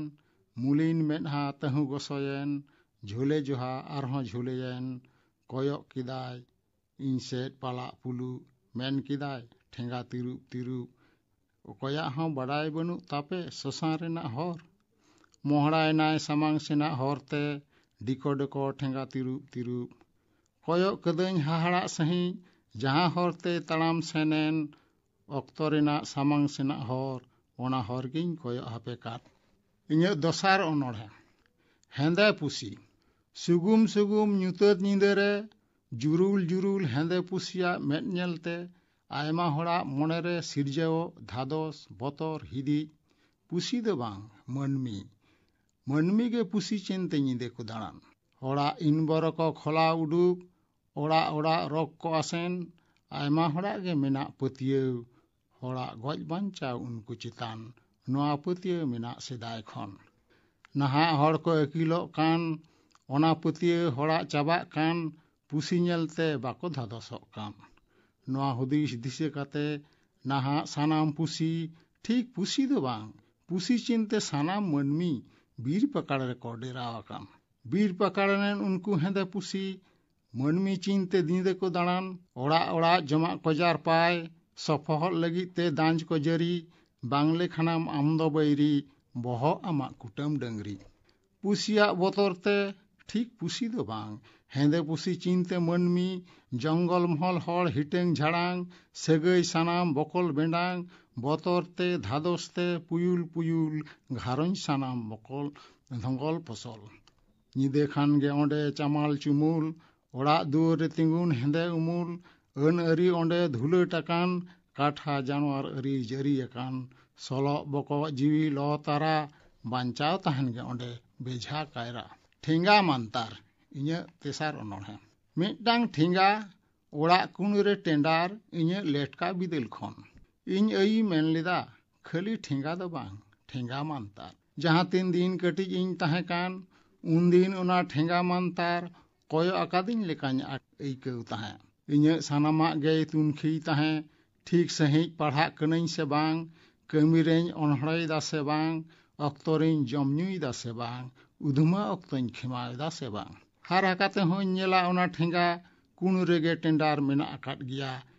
ᱢᱩᱞᱤᱱ ᱢᱮᱫᱦᱟ ᱛᱟᱹᱦᱩ ᱜᱚᱥᱚᱭᱮᱱ, ᱡᱷᱩᱞᱮ ᱡᱚᱦᱟ ᱟᱨᱦᱚᱸ ᱡᱷᱩᱞᱮᱭᱮᱱ᱾ ᱠᱚᱭᱚᱜ ᱠᱮᱫᱟᱭ ᱤᱧ ᱥᱮᱫ ᱯᱟᱞᱟᱜ ᱯᱩᱞᱩᱜ, ᱢᱮᱱ ᱠᱮᱫᱟᱭ, "ᱴᱷᱮᱸᱜᱟ ᱛᱤᱨᱩᱯ ᱛᱤᱨᱩᱯ, ᱚᱠᱚᱭᱟᱜ ᱦᱚᱸ ᱵᱟᱰᱟᱭ ᱵᱟᱹᱱᱩᱜ ᱛᱟᱯᱮ ᱥᱚᱥᱟᱱ ᱨᱮᱱᱟᱜ ᱦᱚᱨ?" ᱢᱚᱦᱲᱟᱭᱮᱱᱟᱭ ᱥᱟᱢᱟᱝ ᱥᱮᱱᱟᱜ ᱦᱚᱨ ᱛᱮ, ᱰᱤᱠᱚ ᱰᱤᱠᱚ ᱴᱷᱮᱸᱜᱟ ᱛᱤᱨᱩᱯ ᱛᱤᱨᱩᱯ᱾ ᱠᱚᱭᱚᱜ ᱠᱟᱹᱫᱟᱹᱧ ᱦᱟᱦᱟᱲᱟᱜ ᱥᱟᱺᱦᱤᱡ, ᱡᱟᱦᱟᱸ ᱦᱚᱨ ᱛᱮᱭ ᱛᱟᱲᱟᱢ ᱥᱮᱱᱮᱱ, ᱚᱠᱛᱚ ᱨᱮᱱᱟᱜ ᱥᱟᱢᱟᱝ ᱥᱮᱱᱟᱜ ᱦᱚᱨ, ᱚᱱᱟ ᱦᱚᱨ ᱜᱤᱧ ᱠᱚᱭᱚᱜ ᱦᱟᱯᱮ ᱠᱟᱫ᱾ ᱤᱧᱟᱹᱜ ᱫᱚᱥᱟᱨ ᱚᱱᱚᱬᱦᱮ, ᱦᱮᱸᱫᱮ ᱯᱩᱥᱤ᱾ ᱥᱩᱜᱩᱢ ᱥᱩᱜᱩᱢ ᱧᱩᱛᱟᱹᱛ ᱧᱤᱫᱟᱹ ᱨᱮ ᱡᱩᱨᱩᱞ ᱡᱩᱨᱩᱞ ᱦᱮᱸᱫᱮ ᱯᱩᱥᱤᱭᱟᱜ ᱢᱮᱫ ᱧᱮᱞ ᱛᱮ ᱟᱭᱢᱟ ᱦᱚᱲᱟᱜ ᱢᱚᱱᱮ ᱨᱮ ᱥᱤᱨᱡᱟᱹᱣᱚᱜ ᱫᱷᱟᱫᱚᱥ, ᱵᱚᱛᱚᱨ, ᱦᱤᱫᱤᱡ᱾ ᱯᱩᱥᱤ ᱫᱚ ᱵᱟᱝ, ᱢᱟᱹᱱᱢᱤ᱾ ᱢᱟᱹᱱᱢᱤ ᱜᱮ ᱯᱩᱥᱤ ᱪᱤᱱᱛᱮ ᱧᱤᱫᱟᱹ ᱠᱚ ᱫᱟᱬᱟᱱ᱾ ᱚᱲᱟᱜ ᱤᱱ ᱵᱚᱨᱚ ᱠᱚ ᱠᱷᱚᱞᱟᱣ ᱩᱰᱩᱠ, ᱚᱲᱟᱜ ᱚᱲᱟᱜ ᱨᱚᱜᱽ ᱠᱚ ᱟᱥᱮᱱ, ᱟᱭᱢᱟ ᱦᱚᱲᱟᱜ ᱜᱮ ᱢᱮᱱᱟᱜ ᱯᱟᱹᱛᱭᱟᱹᱣ, ᱦᱚᱲᱟᱜ ᱜᱚᱡ ᱵᱟᱧᱪᱟᱣ ᱩᱱᱠᱩ ᱪᱮᱛᱟᱱ, ᱱᱚᱣᱟ ᱯᱟᱹᱛᱭᱟᱹᱣ ᱢᱮᱱᱟᱜ ᱥᱮᱫᱟᱭ ᱠᱷᱚᱱ᱾ ᱱᱟᱦᱟᱜ ᱦᱚᱲ ᱠᱚ ᱟᱹᱠᱤᱞᱚᱜ ᱠᱟᱱ, ᱚᱱᱟ ᱯᱟᱹᱛᱭᱟᱹᱣ ᱦᱚᱲᱟᱜ ᱪᱟᱵᱟᱜ ᱠᱟᱱ, ᱯᱩᱥᱤ ᱧᱮᱞᱛᱮ ᱵᱟᱠᱚ ᱫᱷᱟᱫᱚᱥᱚᱜ ᱠᱟᱱ᱾ ᱱᱚᱣᱟ ᱦᱩᱫᱤᱥ ᱫᱤᱥᱟᱹ ᱠᱟᱛᱮ ᱱᱟᱦᱟᱜ ᱥᱟᱱᱟᱢ ᱯᱩᱥᱤ, ᱴᱷᱤᱠ ᱯᱩᱥᱤ ᱫᱚ ᱵᱟᱝ, ᱯᱩᱥᱤ ᱪᱤᱱᱛᱮ ᱥᱟᱱᱟᱢ ᱢᱟᱹᱱᱢᱤ ᱵᱤᱨ ᱯᱟᱠᱟᱲ ᱨᱮᱠᱚ ᱰᱮᱨᱟᱣ ᱟᱠᱟᱱ᱾ ᱵᱤᱨ ᱯᱟᱠᱟᱲ ᱨᱮᱱ ᱩᱱᱠᱩ ᱦᱮᱸᱫᱮ ᱯᱩᱥᱤ ᱢᱟᱹᱱᱢᱤ ᱪᱤᱱᱛᱮ ᱧᱤᱫᱟᱹ ᱠᱚ ᱫᱟᱬᱟᱱ, ᱚᱲᱟᱜ ᱚᱲᱟᱜ ᱡᱚᱢᱟᱜ ᱠᱚ ᱡᱟᱨᱯᱟᱭ, ᱥᱚᱯᱚᱦᱚᱫ ᱞᱟᱹᱜᱤᱫ ᱛᱮ ᱫᱟᱸᱡ ᱠᱚ ᱡᱟᱹᱨᱤ, ᱵᱟᱝ ᱞᱮᱠᱷᱟᱱᱟᱢ ᱟᱢ ᱫᱚ ᱵᱟᱹᱭᱨᱤ, ᱵᱚᱦᱚᱜ ᱟᱢᱟᱜ ᱠᱩᱴᱟᱹᱢ ᱰᱟᱹᱝᱨᱤ᱾ ᱯᱩᱥᱤᱭᱟᱜ ᱵᱚᱛᱚᱨ ᱛᱮ ᱴᱷᱤᱠ ᱯᱩᱥᱤ ᱫᱚ ᱵᱟᱝ, ᱦᱮᱸᱫᱮ ᱯᱩᱥᱤ ᱪᱤᱱᱛᱮ ᱢᱟᱹᱱᱢᱤ, ᱡᱚᱝᱜᱚᱞ ᱢᱚᱦᱚᱞ ᱦᱚᱲ ᱦᱤᱴᱟᱹᱝ ᱡᱷᱟᱲᱟᱝ, ᱥᱟᱹᱜᱟᱹᱭ ᱥᱟᱱᱟᱢ ᱵᱚᱠᱚᱞ ᱵᱮᱸᱰᱟᱝ, ᱵᱚᱛᱚᱨ ᱛᱮ ᱫᱷᱟᱫᱚᱥ ᱛᱮ ᱯᱩᱭᱩᱞ ᱯᱩᱭᱩᱞ, ᱜᱷᱟᱨᱚᱸᱡᱽ ᱥᱟᱱᱟᱢ ᱵᱚᱠᱚᱞ ᱫᱷᱚᱸᱜᱚᱞ ᱯᱚᱥᱚᱞ᱾ ᱧᱤᱫᱟᱹ ᱠᱷᱟᱱ ᱜᱮ ᱚᱸᱰᱮ ᱪᱟᱢᱟᱞ ᱪᱩᱢᱩᱞ, ᱚᱲᱟᱜ ᱫᱩᱣᱟᱹᱨ ᱨᱮ ᱛᱤᱸᱜᱩᱱ ᱦᱮᱸᱫᱮ ᱩᱢᱩᱞ, ᱟᱹᱱ ᱟᱹᱨᱤ ᱚᱸᱰᱮ ᱫᱷᱩᱞᱟᱹᱴ ᱟᱠᱟᱱ, ᱠᱟᱴᱷᱟ ᱡᱟᱱᱣᱟᱨ ᱟᱹᱨᱤ ᱡᱟᱹᱨᱤ ᱟᱠᱟᱱ, ᱥᱚᱞᱚᱜ ᱵᱚᱠᱚᱜ ᱡᱤᱣᱤ ᱞᱚ ᱛᱟᱨᱟ, ᱵᱟᱧᱪᱟᱣ ᱛᱟᱦᱮᱱ ᱜᱮ ᱚᱸᱰᱮ ᱵᱮᱡᱷᱟ ᱠᱟᱭᱨᱟ᱾ ᱴᱷᱮᱸᱜᱟ ᱢᱟᱱᱛᱟᱨ, ᱤᱧᱟᱹᱜ ᱛᱮᱥᱟᱨ ᱚᱱᱚᱬᱦᱮ᱾ ᱢᱤᱫᱴᱟᱝ ᱴᱷᱮᱸᱜᱟ ᱚᱲᱟᱜ ᱠᱩᱱᱩ ᱨᱮ ᱴᱮᱸᱰᱟᱨ, ᱤᱧᱟᱹᱜ ᱞᱮᱴᱠᱟ ᱵᱤᱫᱟᱹᱞ ᱠᱷᱚᱱ᱾ ᱤᱧ ᱟᱭᱤ ᱢᱮᱱ ᱞᱮᱫᱟ, ᱠᱷᱟᱹᱞᱤ ᱴᱷᱮᱸᱜᱟ ᱫᱚ ᱵᱟᱝ, ᱴᱷᱮᱸᱜᱟ ᱢᱟᱱᱛᱟᱨ᱾ ᱡᱟᱦᱟᱸ ᱛᱤᱱ ᱫᱤᱱ ᱠᱟᱹᱴᱤᱡ ᱤᱧ ᱛᱟᱦᱮᱸ ᱠᱟᱱ, ᱩᱱᱫᱤᱱ ᱚᱱᱟ ᱴᱷᱮᱸᱜᱟ ᱢᱟᱱᱛᱟᱨ ᱠᱚᱭᱚᱜ ᱟᱠᱟᱫᱤᱧ ᱞᱮᱠᱟᱧ ᱟᱴ-, ᱟᱹᱭᱠᱟᱹᱣ ᱛᱟᱦᱮᱸᱫ᱾ ᱤᱧᱟᱹᱜ ᱥᱟᱱᱟᱢᱟᱜ ᱜᱮᱭ ᱛᱩᱱᱠᱷᱤᱭ ᱛᱟᱦᱮᱸᱫ, ᱴᱷᱤᱠ ᱥᱟᱺᱦᱤᱡ ᱯᱟᱲᱦᱟᱜ ᱠᱟᱹᱱᱟᱹᱧ ᱥᱮ ᱵᱟᱝ, ᱠᱟᱹᱢᱤ ᱨᱮᱧ ᱚᱱᱦᱲᱟᱭᱮᱫᱟ ᱥᱮ ᱵᱟᱝ, ᱚᱠᱛᱚ ᱨᱮᱧ ᱡᱚᱢ ᱧᱩᱭᱮᱫᱟ ᱥᱮ ᱵᱟᱝ, ᱩᱫᱷᱢᱟᱹ ᱚᱠᱛᱚᱧ ᱠᱷᱮᱢᱟᱣᱮᱫᱟ ᱥᱮ ᱵᱟᱝ᱾ ᱦᱟᱨᱟ ᱠᱟᱛᱮ ᱦᱚᱸᱧ ᱧᱮᱞᱟ ᱚᱱᱟ ᱴᱷᱮᱸᱜᱟ ᱠᱩᱱᱩ ᱨᱮᱜᱮ ᱴᱮᱸᱰᱟᱨ ᱢᱮᱱᱟᱜ ᱟᱠᱟᱫ ᱜᱮᱭᱟ᱾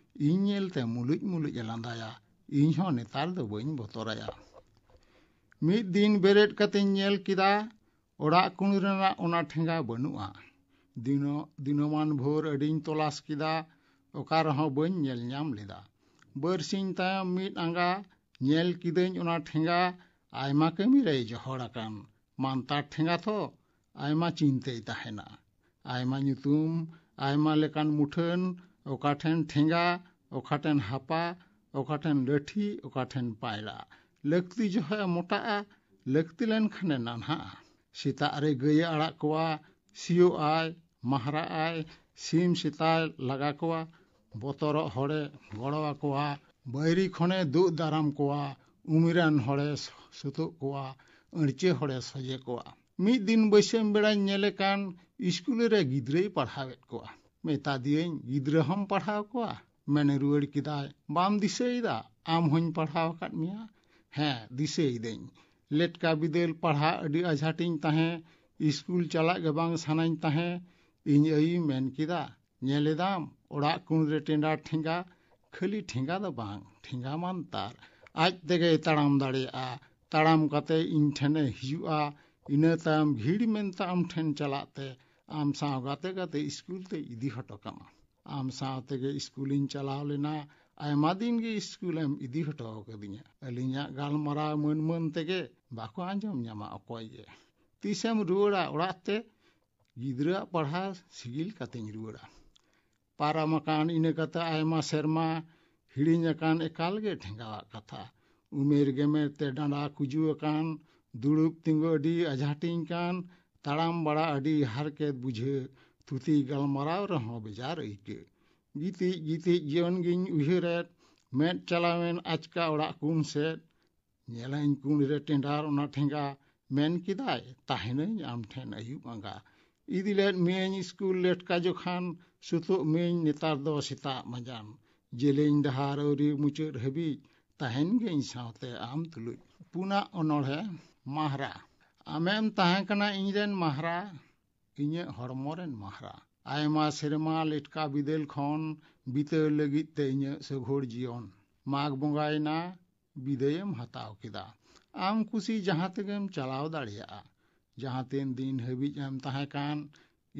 ᱤᱧ ᱧᱮᱞᱛᱮ ᱢᱩᱞᱩᱡ ᱢᱩᱞᱩᱡ ᱮ ᱞᱟᱸᱫᱟᱭᱟ᱾ ᱤᱧ ᱦᱚᱸ ᱱᱮᱛᱟᱨ ᱫᱚ ᱵᱟᱹᱧ ᱵᱚᱛᱚᱨᱟᱭᱟ᱾ ᱢᱤᱫ ᱫᱤᱱ ᱵᱮᱨᱮᱫ ᱠᱟᱛᱮᱧ ᱧᱮᱞ ᱠᱮᱫᱟ, ᱚᱲᱟᱜ ᱠᱩᱱᱩ ᱨᱮᱱᱟᱜ ᱚᱱᱟ ᱴᱷᱮᱸᱜᱟ ᱵᱟᱹᱱᱩᱜᱼᱟ᱾ ᱫᱤᱱᱚ-, ᱫᱤᱱᱚᱢᱟᱱ ᱵᱷᱳᱨ ᱟᱹᱰᱤᱧ ᱛᱚᱞᱟᱥ ᱠᱮᱫᱟ, ᱚᱠᱟ ᱨᱮᱦᱚᱸ ᱵᱟᱹᱧ ᱧᱮᱞ ᱧᱟᱢ ᱞᱮᱫᱟ᱾ ᱵᱟᱨᱥᱤᱧ ᱛᱟᱭᱚᱢ ᱢᱤᱫ ᱟᱸᱜᱟ ᱧᱮᱞ ᱠᱤᱫᱟᱹᱧ ᱚᱱᱟ ᱴᱷᱮᱸᱜᱟ ᱟᱭᱢᱟ ᱠᱟᱹᱢᱤ ᱨᱮᱭ ᱡᱚᱦᱚᱲ ᱟᱠᱟᱱ᱾ ᱢᱟᱱᱛᱟᱨ ᱴᱷᱮᱸᱜᱟ ᱛᱚ ᱟᱭᱢᱟ ᱪᱤᱱᱛᱟᱹᱭ ᱛᱟᱦᱮᱱᱟ᱾ ᱟᱭᱢᱟ ᱧᱩᱛᱩᱢ, ᱟᱭᱢᱟ ᱞᱮᱠᱟᱱ ᱢᱩᱴᱷᱟᱹᱱ, ᱚᱠᱟ ᱴᱷᱮᱱ ᱴᱷᱮᱸᱜᱟ, ᱚᱠᱟ ᱴᱷᱮᱱ ᱦᱟᱯᱟ, ᱚᱠᱟ ᱴᱷᱮᱱ ᱞᱟᱹᱴᱷᱤ, ᱚᱠᱟ ᱴᱷᱮᱱ ᱯᱟᱭᱲᱟ᱾ ᱞᱟᱹᱠᱛᱤ ᱡᱚᱦᱚᱜ ᱮ ᱢᱚᱴᱟᱜᱼᱟ, ᱞᱟᱹᱠᱛᱤ ᱞᱮᱱᱠᱷᱟᱱᱮ ᱱᱟᱱᱦᱟᱜᱼᱟ᱾ ᱥᱮᱛᱟᱜ ᱨᱮ ᱜᱟᱹᱭᱮ ᱟᱲᱟᱜ ᱠᱚᱣᱟ, ᱥᱤᱭᱳᱜ ᱟᱭ, ᱢᱟᱦᱨᱟᱜ ᱟᱭ, ᱥᱤᱢ ᱥᱮᱛᱟᱭ ᱞᱟᱜᱟ ᱠᱚᱣᱟ, ᱵᱚᱛᱚᱨᱚᱜ ᱦᱚᱲᱮ ᱜᱚᱲᱚ ᱟᱠᱚᱣᱟ, ᱵᱟᱹᱭᱨᱤ ᱠᱷᱚᱱᱮ ᱫᱩᱜ ᱫᱟᱨᱟᱢ ᱠᱚᱣᱟ, ᱩᱢᱤᱨᱟᱱ ᱦᱚᱲᱮ ᱥᱩᱛᱩᱜ ᱠᱚᱣᱟ, ᱟᱹᱲᱪᱟᱹ ᱦᱚᱲᱮ ᱥᱚᱡᱮ ᱠᱚᱣᱟ᱾ ᱢᱤᱫ ᱫᱤᱱ ᱵᱟᱹᱭᱥᱟᱹᱢ ᱵᱮᱲᱟᱧ ᱧᱮᱞᱮ ᱠᱟᱱ ᱤᱥᱠᱩᱞ ᱨᱮ ᱜᱤᱫᱽᱨᱟᱹᱭ ᱯᱟᱲᱦᱟᱣᱮᱫ ᱠᱚᱣᱟ᱾ ᱢᱮᱛᱟ ᱫᱤᱭᱟᱹᱧ, "ᱜᱤᱫᱽᱨᱟᱹ ᱦᱚᱸᱢ ᱯᱟᱲᱦᱟᱣ ᱠᱚᱣᱟ?" ᱢᱮᱱ ᱨᱩᱣᱟᱹᱲ ᱠᱮᱫᱟᱭ, "ᱵᱟᱢ ᱫᱤᱥᱟᱹᱭᱮᱫᱟ? ᱟᱢ ᱦᱚᱸᱧ ᱯᱟᱲᱦᱟᱣ ᱟᱠᱟᱫ ᱢᱮᱭᱟ᱾ ᱦᱮᱸ, ᱫᱤᱥᱟᱹᱭᱮᱫᱟᱹᱧ᱾ ᱞᱮᱴᱠᱟ ᱵᱤᱫᱟᱹᱞ ᱯᱟᱲᱦᱟᱜ ᱟᱹᱰᱤ ᱟᱡᱷᱟᱴᱤᱧ ᱛᱟᱦᱮᱸ, ᱤᱥᱠᱩᱞ ᱪᱟᱞᱟᱜ ᱜᱮ ᱵᱟᱝ ᱥᱟᱱᱟᱧ ᱛᱟᱦᱮᱸ᱾ ᱤᱧ ᱟᱭᱩᱭ ᱢᱮᱱ ᱠᱮᱫᱟ, 'ᱧᱮᱞᱮᱫᱟᱢ, ᱚᱲᱟᱜ ᱠᱩᱬ ᱨᱮ ᱴᱮᱸᱰᱟᱨ ᱴᱷᱮᱸᱜᱟ, ᱠᱷᱟᱹᱞᱤ ᱴᱷᱮᱸᱜᱟ ᱫᱚ ᱵᱟᱝ, ᱴᱷᱮᱸᱜᱟ ᱢᱟᱱᱛᱟᱨ᱾ ᱟᱡ ᱛᱮᱜᱮᱭ ᱛᱟᱲᱟᱢ ᱫᱟᱲᱮᱭᱟᱜᱼᱟ᱾ ᱛᱟᱲᱟᱢ ᱠᱟᱛᱮ ᱤᱧ ᱴᱷᱮᱱᱮ ᱦᱤᱡᱩᱜᱼᱟ᱾ ᱤᱱᱟᱹ ᱛᱟᱭᱚᱢ ᱜᱷᱤᱲ ᱢᱮᱱᱛᱮ ᱟᱢ ᱴᱷᱮᱱ ᱪᱟᱞᱟᱜ ᱛᱮ ᱟᱢ ᱥᱟᱶ ᱜᱟᱛᱮ ᱜᱟᱛᱮ ᱤᱥᱠᱩᱞ ᱛᱮ ᱤᱫᱤ ᱦᱚᱴᱚ ᱠᱟᱢᱟ᱾ ᱟᱢ ᱥᱟᱶ ᱛᱮᱜᱮ ᱤᱥᱠᱩᱞᱤᱧ ᱪᱟᱞᱟᱣ ᱞᱮᱱᱟ᱾ ᱟᱭᱢᱟ ᱫᱤᱱ ᱜᱮ ᱤᱥᱠᱩᱞᱮᱢ ᱤᱫᱤ ᱦᱚᱴᱚ ᱠᱟᱹᱫᱤᱧᱟ᱾ ᱟᱹᱞᱤᱧᱟᱜ ᱜᱟᱞᱢᱟᱨᱟᱣ ᱢᱟᱹᱱ ᱢᱟᱹᱱ ᱛᱮᱜᱮ ᱵᱟᱠᱚ ᱟᱸᱡᱚᱢ ᱧᱟᱢᱟ ᱚᱠᱚᱭ ᱜᱮ᱾ ᱛᱤᱥᱮᱢ ᱨᱩᱣᱟᱹᱲᱟ ᱚᱲᱟᱜ ᱛᱮ?" ᱜᱤᱫᱽᱨᱟᱹᱣᱟᱜ ᱯᱟᱲᱦᱟᱣ ᱥᱤᱜᱤᱞ ᱠᱟᱛᱮᱧ ᱨᱩᱣᱟᱹᱲᱟ᱾ ᱯᱟᱨᱚᱢ ᱟᱠᱟᱱ ᱤᱱᱟᱹ ᱠᱟᱛᱮ ᱟᱭᱢᱟ ᱥᱮᱨᱢᱟ, ᱦᱤᱲᱤᱧ ᱟᱠᱟᱱ ᱮᱠᱟᱞ ᱜᱮ ᱴᱷᱮᱸᱜᱟᱣᱟᱜ ᱠᱟᱛᱷᱟ᱾ ᱩᱢᱮᱨ ᱜᱮᱢᱮᱨ ᱛᱮ ᱰᱟᱸᱰᱟ ᱠᱩᱡᱩ ᱟᱠᱟᱱ, ᱫᱩᱲᱩᱵ ᱛᱤᱸᱜᱩ ᱟᱹᱰᱤ ᱟᱡᱷᱟᱴᱤᱧ ᱠᱟᱱ, ᱛᱟᱲᱟᱢ ᱵᱟᱲᱟ ᱟᱹᱰᱤ ᱦᱟᱨᱠᱮᱛ ᱵᱩᱡᱷᱟᱹᱜ, ᱛᱷᱩᱛᱤ ᱜᱟᱞᱢᱟᱨᱟᱣ ᱨᱮᱦᱚᱸ ᱵᱮᱡᱟᱨ ᱟᱹᱭᱠᱟᱹᱜ᱾ ᱜᱤᱛᱤᱡ ᱜᱤᱛᱤᱡ ᱡᱤᱭᱚᱱ ᱜᱤᱧ ᱩᱭᱦᱟᱹᱨᱮᱫ, ᱢᱮᱫ ᱪᱟᱞᱟᱣᱮᱱ ᱟᱪᱠᱟ ᱚᱲᱟᱜ ᱠᱩᱱ ᱥᱮᱫ᱾ ᱧᱮᱞᱟᱹᱧ ᱠᱩᱬ ᱨᱮ ᱴᱮᱸᱰᱟᱨ ᱚᱱᱟ ᱴᱷᱮᱸᱜᱟ, ᱢᱮᱱ ᱠᱮᱫᱟᱭ, "ᱛᱟᱦᱮᱱᱟᱹᱧ ᱟᱢ ᱴᱷᱮᱱ ᱟᱹᱭᱩᱵ ᱟᱸᱜᱟ᱾ ᱤᱫᱤ ᱞᱮᱫ ᱢᱤᱭᱟᱹᱧ ᱤᱥᱠᱩᱞ ᱞᱮᱴᱠᱟ ᱡᱚᱠᱷᱟᱱ, ᱥᱩᱛᱩᱜ ᱢᱤᱭᱟᱹᱧ ᱱᱮᱛᱟᱨ ᱫᱚ ᱥᱮᱛᱟᱜ ᱢᱟᱸᱡᱟᱱ᱾ ᱡᱮᱞᱮᱧ ᱰᱟᱦᱟᱨ ᱟᱹᱣᱨᱤ ᱢᱩᱪᱟᱹᱫ ᱦᱟᱹᱵᱤᱡ, ᱛᱟᱦᱮᱱ ᱜᱮ ᱤᱧ ᱥᱟᱶᱛᱮ ᱟᱢ ᱛᱩᱞᱩᱡ᱾" ᱯᱩᱱᱟᱜ ᱚᱱᱚᱬᱦᱮ, ᱢᱟᱦᱨᱟ᱾ ᱟᱢᱮᱢ ᱛᱟᱦᱮᱸ ᱠᱟᱱᱟ ᱤᱧ ᱨᱮᱱ ᱢᱟᱦᱨᱟ, ᱤᱧᱟᱹᱜ ᱦᱚᱲᱢᱚ ᱨᱮᱱ ᱢᱟᱦᱨᱟ᱾ ᱟᱭᱢᱟ ᱥᱮᱨᱢᱟ ᱞᱮᱴᱠᱟ ᱵᱤᱫᱟᱹᱞ ᱠᱷᱚᱱ ᱵᱤᱛᱟᱹᱣ ᱞᱟᱹᱜᱤᱫ ᱛᱮ ᱤᱧᱟᱹᱜ ᱥᱟᱹᱜᱷᱩᱲ ᱡᱤᱭᱚᱱ᱾ ᱢᱟᱜᱽ ᱵᱚᱸᱜᱟᱭᱮᱱᱟ, ᱵᱤᱫᱟᱹᱭᱮᱢ ᱦᱟᱛᱟᱣ ᱠᱮᱫᱟ᱾ ᱟᱢ ᱠᱩᱥᱤ ᱡᱟᱦᱟᱸ ᱛᱮᱜᱮᱢ ᱪᱟᱞᱟᱣ ᱫᱟᱲᱮᱭᱟᱜᱼᱟ᱾ ᱡᱟᱦᱟᱸ ᱛᱤᱱ ᱫᱤᱱ ᱦᱟᱹᱵᱤᱡ ᱮᱢ ᱛᱟᱦᱮᱸ ᱠᱟᱱ,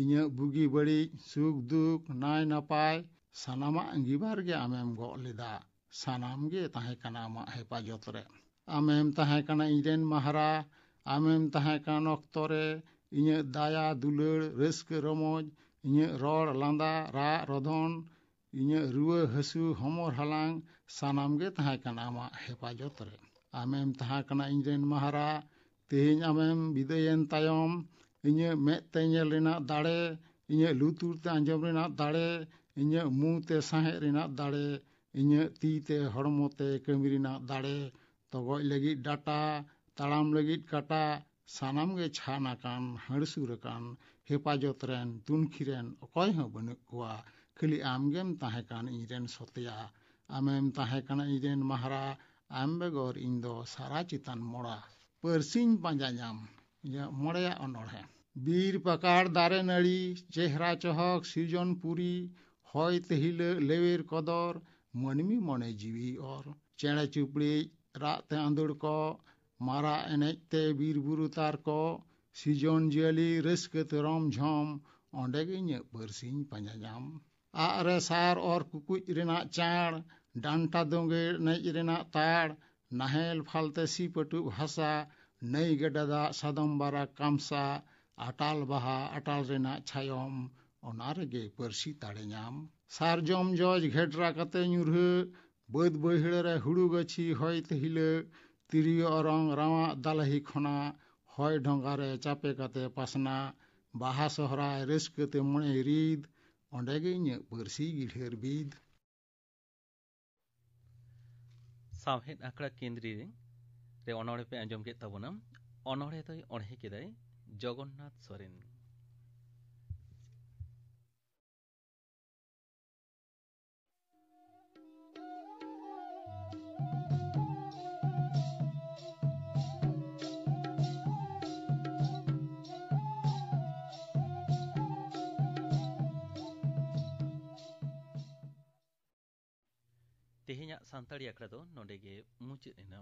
ᱤᱧᱟᱹᱜ ᱵᱩᱜᱤ ᱵᱟᱹᱲᱤᱡ, ᱥᱩᱠ ᱫᱩᱠ, ᱱᱟᱭ ᱱᱟᱯᱟᱭ, ᱥᱟᱱᱟᱢᱟᱜ ᱟᱺᱜᱤᱵᱷᱟᱨ ᱜᱮ ᱟᱢᱮᱢ ᱜᱚᱜ ᱞᱮᱫᱟ᱾ ᱥᱟᱱᱟᱢ ᱜᱮ ᱛᱟᱦᱮᱸ ᱠᱟᱱᱟ ᱟᱢᱟᱜ ᱦᱮᱯᱟᱡᱚᱛ ᱨᱮ᱾ ᱟᱢᱮᱢ ᱛᱟᱦᱮᱸ ᱠᱟᱱᱟ ᱤᱧ ᱨᱮᱱ ᱢᱟᱦᱟᱨᱟ᱾ ᱟᱢᱮᱢ ᱛᱟᱦᱮᱸ ᱠᱟᱱ ᱚᱠᱛᱚ ᱨᱮ ᱤᱧᱟᱹᱜ ᱫᱟᱭᱟ, ᱫᱩᱞᱟᱹᱲ, ᱨᱟᱹᱥᱠᱟᱹ, ᱨᱚᱢᱚᱡᱽ, ᱤᱧᱟᱹᱜ ᱨᱚᱲ, ᱞᱟᱸᱫᱟ, ᱨᱟᱜ, ᱨᱚᱫᱷᱚᱱ, ᱤᱧᱟᱹᱜ ᱨᱩᱣᱟᱹ, ᱦᱟᱹᱥᱩ, ᱦᱚᱢᱚᱨ, ᱦᱟᱞᱟᱝ, ᱥᱟᱱᱟᱢ ᱜᱮ ᱛᱟᱦᱮᱸ ᱠᱟᱱᱟ ᱟᱢᱟᱜ ᱦᱮᱯᱟᱡᱚᱛ ᱨᱮ᱾ ᱟᱢᱮᱢ ᱛᱟᱦᱮᱸ ᱠᱟᱱᱟ ᱤᱧ ᱨᱮᱱ ᱢᱟᱦᱟᱨᱟ᱾ ᱛᱮᱦᱮᱧ ᱟᱢᱮᱢ ᱵᱤᱫᱟᱹᱭᱮᱱ ᱛᱟᱭᱚᱢ, ᱤᱧᱟᱹᱜ ᱢᱮᱫ ᱛᱮ ᱧᱮᱞ ᱨᱮᱱᱟᱜ ᱫᱟᱲᱮ, ᱤᱧᱟᱹᱜ ᱞᱩᱛᱩᱨ ᱛᱮ ᱟᱸᱡᱚᱢ ᱨᱮᱱᱟᱜ ᱫᱟᱲᱮ, ᱤᱧᱟᱹᱜ ᱢᱩ ᱛᱮ ᱥᱟᱦᱮᱸᱫ ᱨᱮᱱᱟᱜ ᱫᱟᱲᱮ, ᱤᱧᱟᱹᱜ ᱛᱤ ᱛᱮ ᱦᱚᱲᱢᱚ ᱛᱮ ᱠᱟᱹᱢᱤ ᱨᱮᱱᱟᱜ ᱫᱟᱲᱮ, ᱛᱚᱜᱚᱡ ᱞᱟᱹᱜᱤᱫ ᱰᱟᱴᱟ, ᱛᱟᱲᱟᱢ ᱞᱟᱹᱜᱤᱫ ᱠᱟᱴᱟ, ᱥᱟᱱᱟᱢ ᱜᱮ ᱪᱷᱟᱱ ᱟᱠᱟᱱ, ᱦᱟᱹᱲᱥᱩᱨ ᱟᱠᱟᱱ, ᱦᱮᱯᱟᱡᱚᱛ ᱨᱮᱱ, ᱛᱩᱱᱠᱷᱤ ᱨᱮᱱ ᱚᱠᱚᱭ ᱦᱚᱸ ᱵᱟᱹᱱᱩᱜ ᱠᱚᱣᱟ᱾ ᱠᱷᱟᱹᱞᱤ ᱟᱢ ᱜᱮᱢ ᱛᱟᱦᱮᱸ ᱠᱟᱱ ᱤᱧ ᱨᱮᱱ ᱥᱚᱛᱮᱭᱟ᱾ ᱟᱢᱮᱢ ᱛᱟᱦᱮᱸ ᱠᱟᱱᱟ ᱤᱧ ᱨᱮᱱ ᱢᱟᱦᱟᱨᱟ᱾ ᱟᱢ ᱵᱮᱜᱚᱨ ᱤᱧ ᱫᱚ ᱥᱟᱨᱟ ᱪᱮᱛᱟᱱ ᱢᱚᱲᱟ᱾ ᱯᱟᱹᱨᱥᱤᱧ ᱯᱟᱸᱡᱟ ᱧᱟᱢ᱾ ᱤᱧᱟᱹᱜ ᱢᱚᱬᱮᱭᱟᱜ ᱚᱱᱚᱬᱦᱮ᱾ ᱵᱤᱨ ᱯᱟᱠᱟᱲ ᱫᱟᱨᱮ ᱱᱟᱹᱲᱤ, ᱪᱮᱦᱨᱟ ᱪᱚᱦᱚᱠ ᱥᱤᱨᱡᱚᱱ ᱯᱩᱨᱤ, ᱦᱚᱭ ᱛᱮ ᱦᱤᱞᱟᱹᱜ ᱞᱮᱣᱮᱨ ᱠᱚᱫᱚᱨ, ᱢᱟᱹᱱᱢᱤ ᱢᱚᱱᱮ ᱡᱤᱣᱤ ᱚᱨ᱾ ᱪᱮᱬᱮ ᱪᱩᱯᱲᱤᱡ ᱨᱟᱜ ᱛᱮ ᱟᱸᱫᱳᱲ ᱠᱚ, ᱢᱟᱨᱟᱜ ᱮᱱᱮᱡ ᱛᱮ ᱵᱤᱨ ᱵᱩᱨᱩ ᱛᱟᱨ ᱠᱚ, ᱥᱤᱨᱡᱚᱱ ᱡᱤᱭᱟᱹᱞᱤ ᱨᱟᱹᱥᱠᱟᱹ ᱛᱮ ᱨᱚᱢ ᱡᱷᱚᱢ, ᱚᱸᱰᱮ ᱜᱮ ᱤᱧᱟᱹᱜ ᱯᱟᱹᱨᱥᱤᱧ ᱯᱟᱸᱡᱟ ᱧᱟᱢ᱾ ᱟᱜ ᱨᱮ ᱥᱟᱨ ᱚᱨ ᱠᱩᱠᱩᱡ ᱨᱮᱱᱟᱜ ᱪᱟᱬ, ᱰᱟᱱᱴᱟ ᱫᱚᱸᱜᱮ ᱮᱱᱮᱡ ᱨᱮᱱᱟᱜ ᱛᱟᱲ, ᱱᱟᱦᱮᱞ ᱯᱷᱟᱞᱛᱮ ᱥᱤ ᱯᱟᱹᱴᱩᱵ ᱦᱟᱥᱟ, ᱱᱟᱹᱭ ᱜᱟᱰᱟ ᱫᱟᱜ ᱥᱟᱫᱚᱢ ᱵᱟᱨᱟ ᱠᱟᱢᱥᱟ, ᱟᱴᱟᱞ ᱵᱟᱦᱟ ᱟᱴᱟᱞ ᱨᱮᱱᱟᱜ ᱪᱷᱟᱭᱚᱢ, ᱚᱱᱟ ᱨᱮᱜᱮ ᱯᱟᱹᱨᱥᱤ ᱛᱟᱲᱮ ᱧᱟᱢ᱾ ᱥᱟᱨᱡᱚᱢ ᱡᱚᱡ ᱜᱷᱮᱰᱨᱟ ᱠᱟᱛᱮ ᱧᱩᱨᱦᱟᱹ, ᱵᱟᱹᱫᱽ ᱵᱟᱹᱭᱦᱟᱹᱲ ᱨᱮ ᱦᱩᱲᱩ ᱜᱟᱹᱪᱷᱤ ᱦᱚᱭ ᱛᱮ ᱦᱤᱞᱟᱹ, ᱛᱤᱨᱭᱳ ᱚᱨᱚᱝ ᱨᱟᱶᱟᱜ ᱫᱟᱞᱟᱦᱤ ᱠᱷᱚᱱᱟᱜ, ᱦᱚᱭ ᱰᱷᱚᱸᱜᱟ ᱨᱮ ᱪᱟᱯᱮ ᱠᱟᱛᱮ ᱯᱟᱥᱱᱟ, ᱵᱟᱦᱟ ᱥᱚᱦᱨᱟᱭ ᱨᱟᱹᱥᱠᱟᱹ ᱛᱮ ᱢᱚᱬᱮ ᱨᱤᱫ, ᱚᱸᱰᱮ ᱜᱮ ᱤᱧᱟᱹᱜ ᱯᱟᱹᱨᱥᱤ ᱜᱤᱰᱷᱟᱹᱨ ᱵᱤᱫ᱾ ᱥᱟᱶᱦᱮᱫ ᱟᱠᱷᱲᱟ ᱠᱮᱱᱫᱽᱨᱤ ᱨᱮ ᱚᱱᱚᱬᱦᱮ ᱯᱮ ᱟᱸᱡᱚᱢ ᱠᱮᱫ ᱛᱟᱵᱚᱱᱟ᱾ ᱚᱱᱚᱬᱦᱮ ᱫᱚᱭ ᱚᱬᱦᱮ ᱠᱮᱫᱟᱭ ᱡᱚᱜᱚᱱᱱᱟᱛᱷ ᱥᱚᱨᱮᱱ᱾ ᱛᱮᱦᱮᱧᱟᱜ ᱥᱟᱱᱛᱟᱲᱤ ᱟᱠᱷᱲᱟ ᱫᱚ ᱱᱚᱰᱮ ᱜᱮ ᱢᱩᱪᱟᱹᱫ ᱮᱱᱟ᱾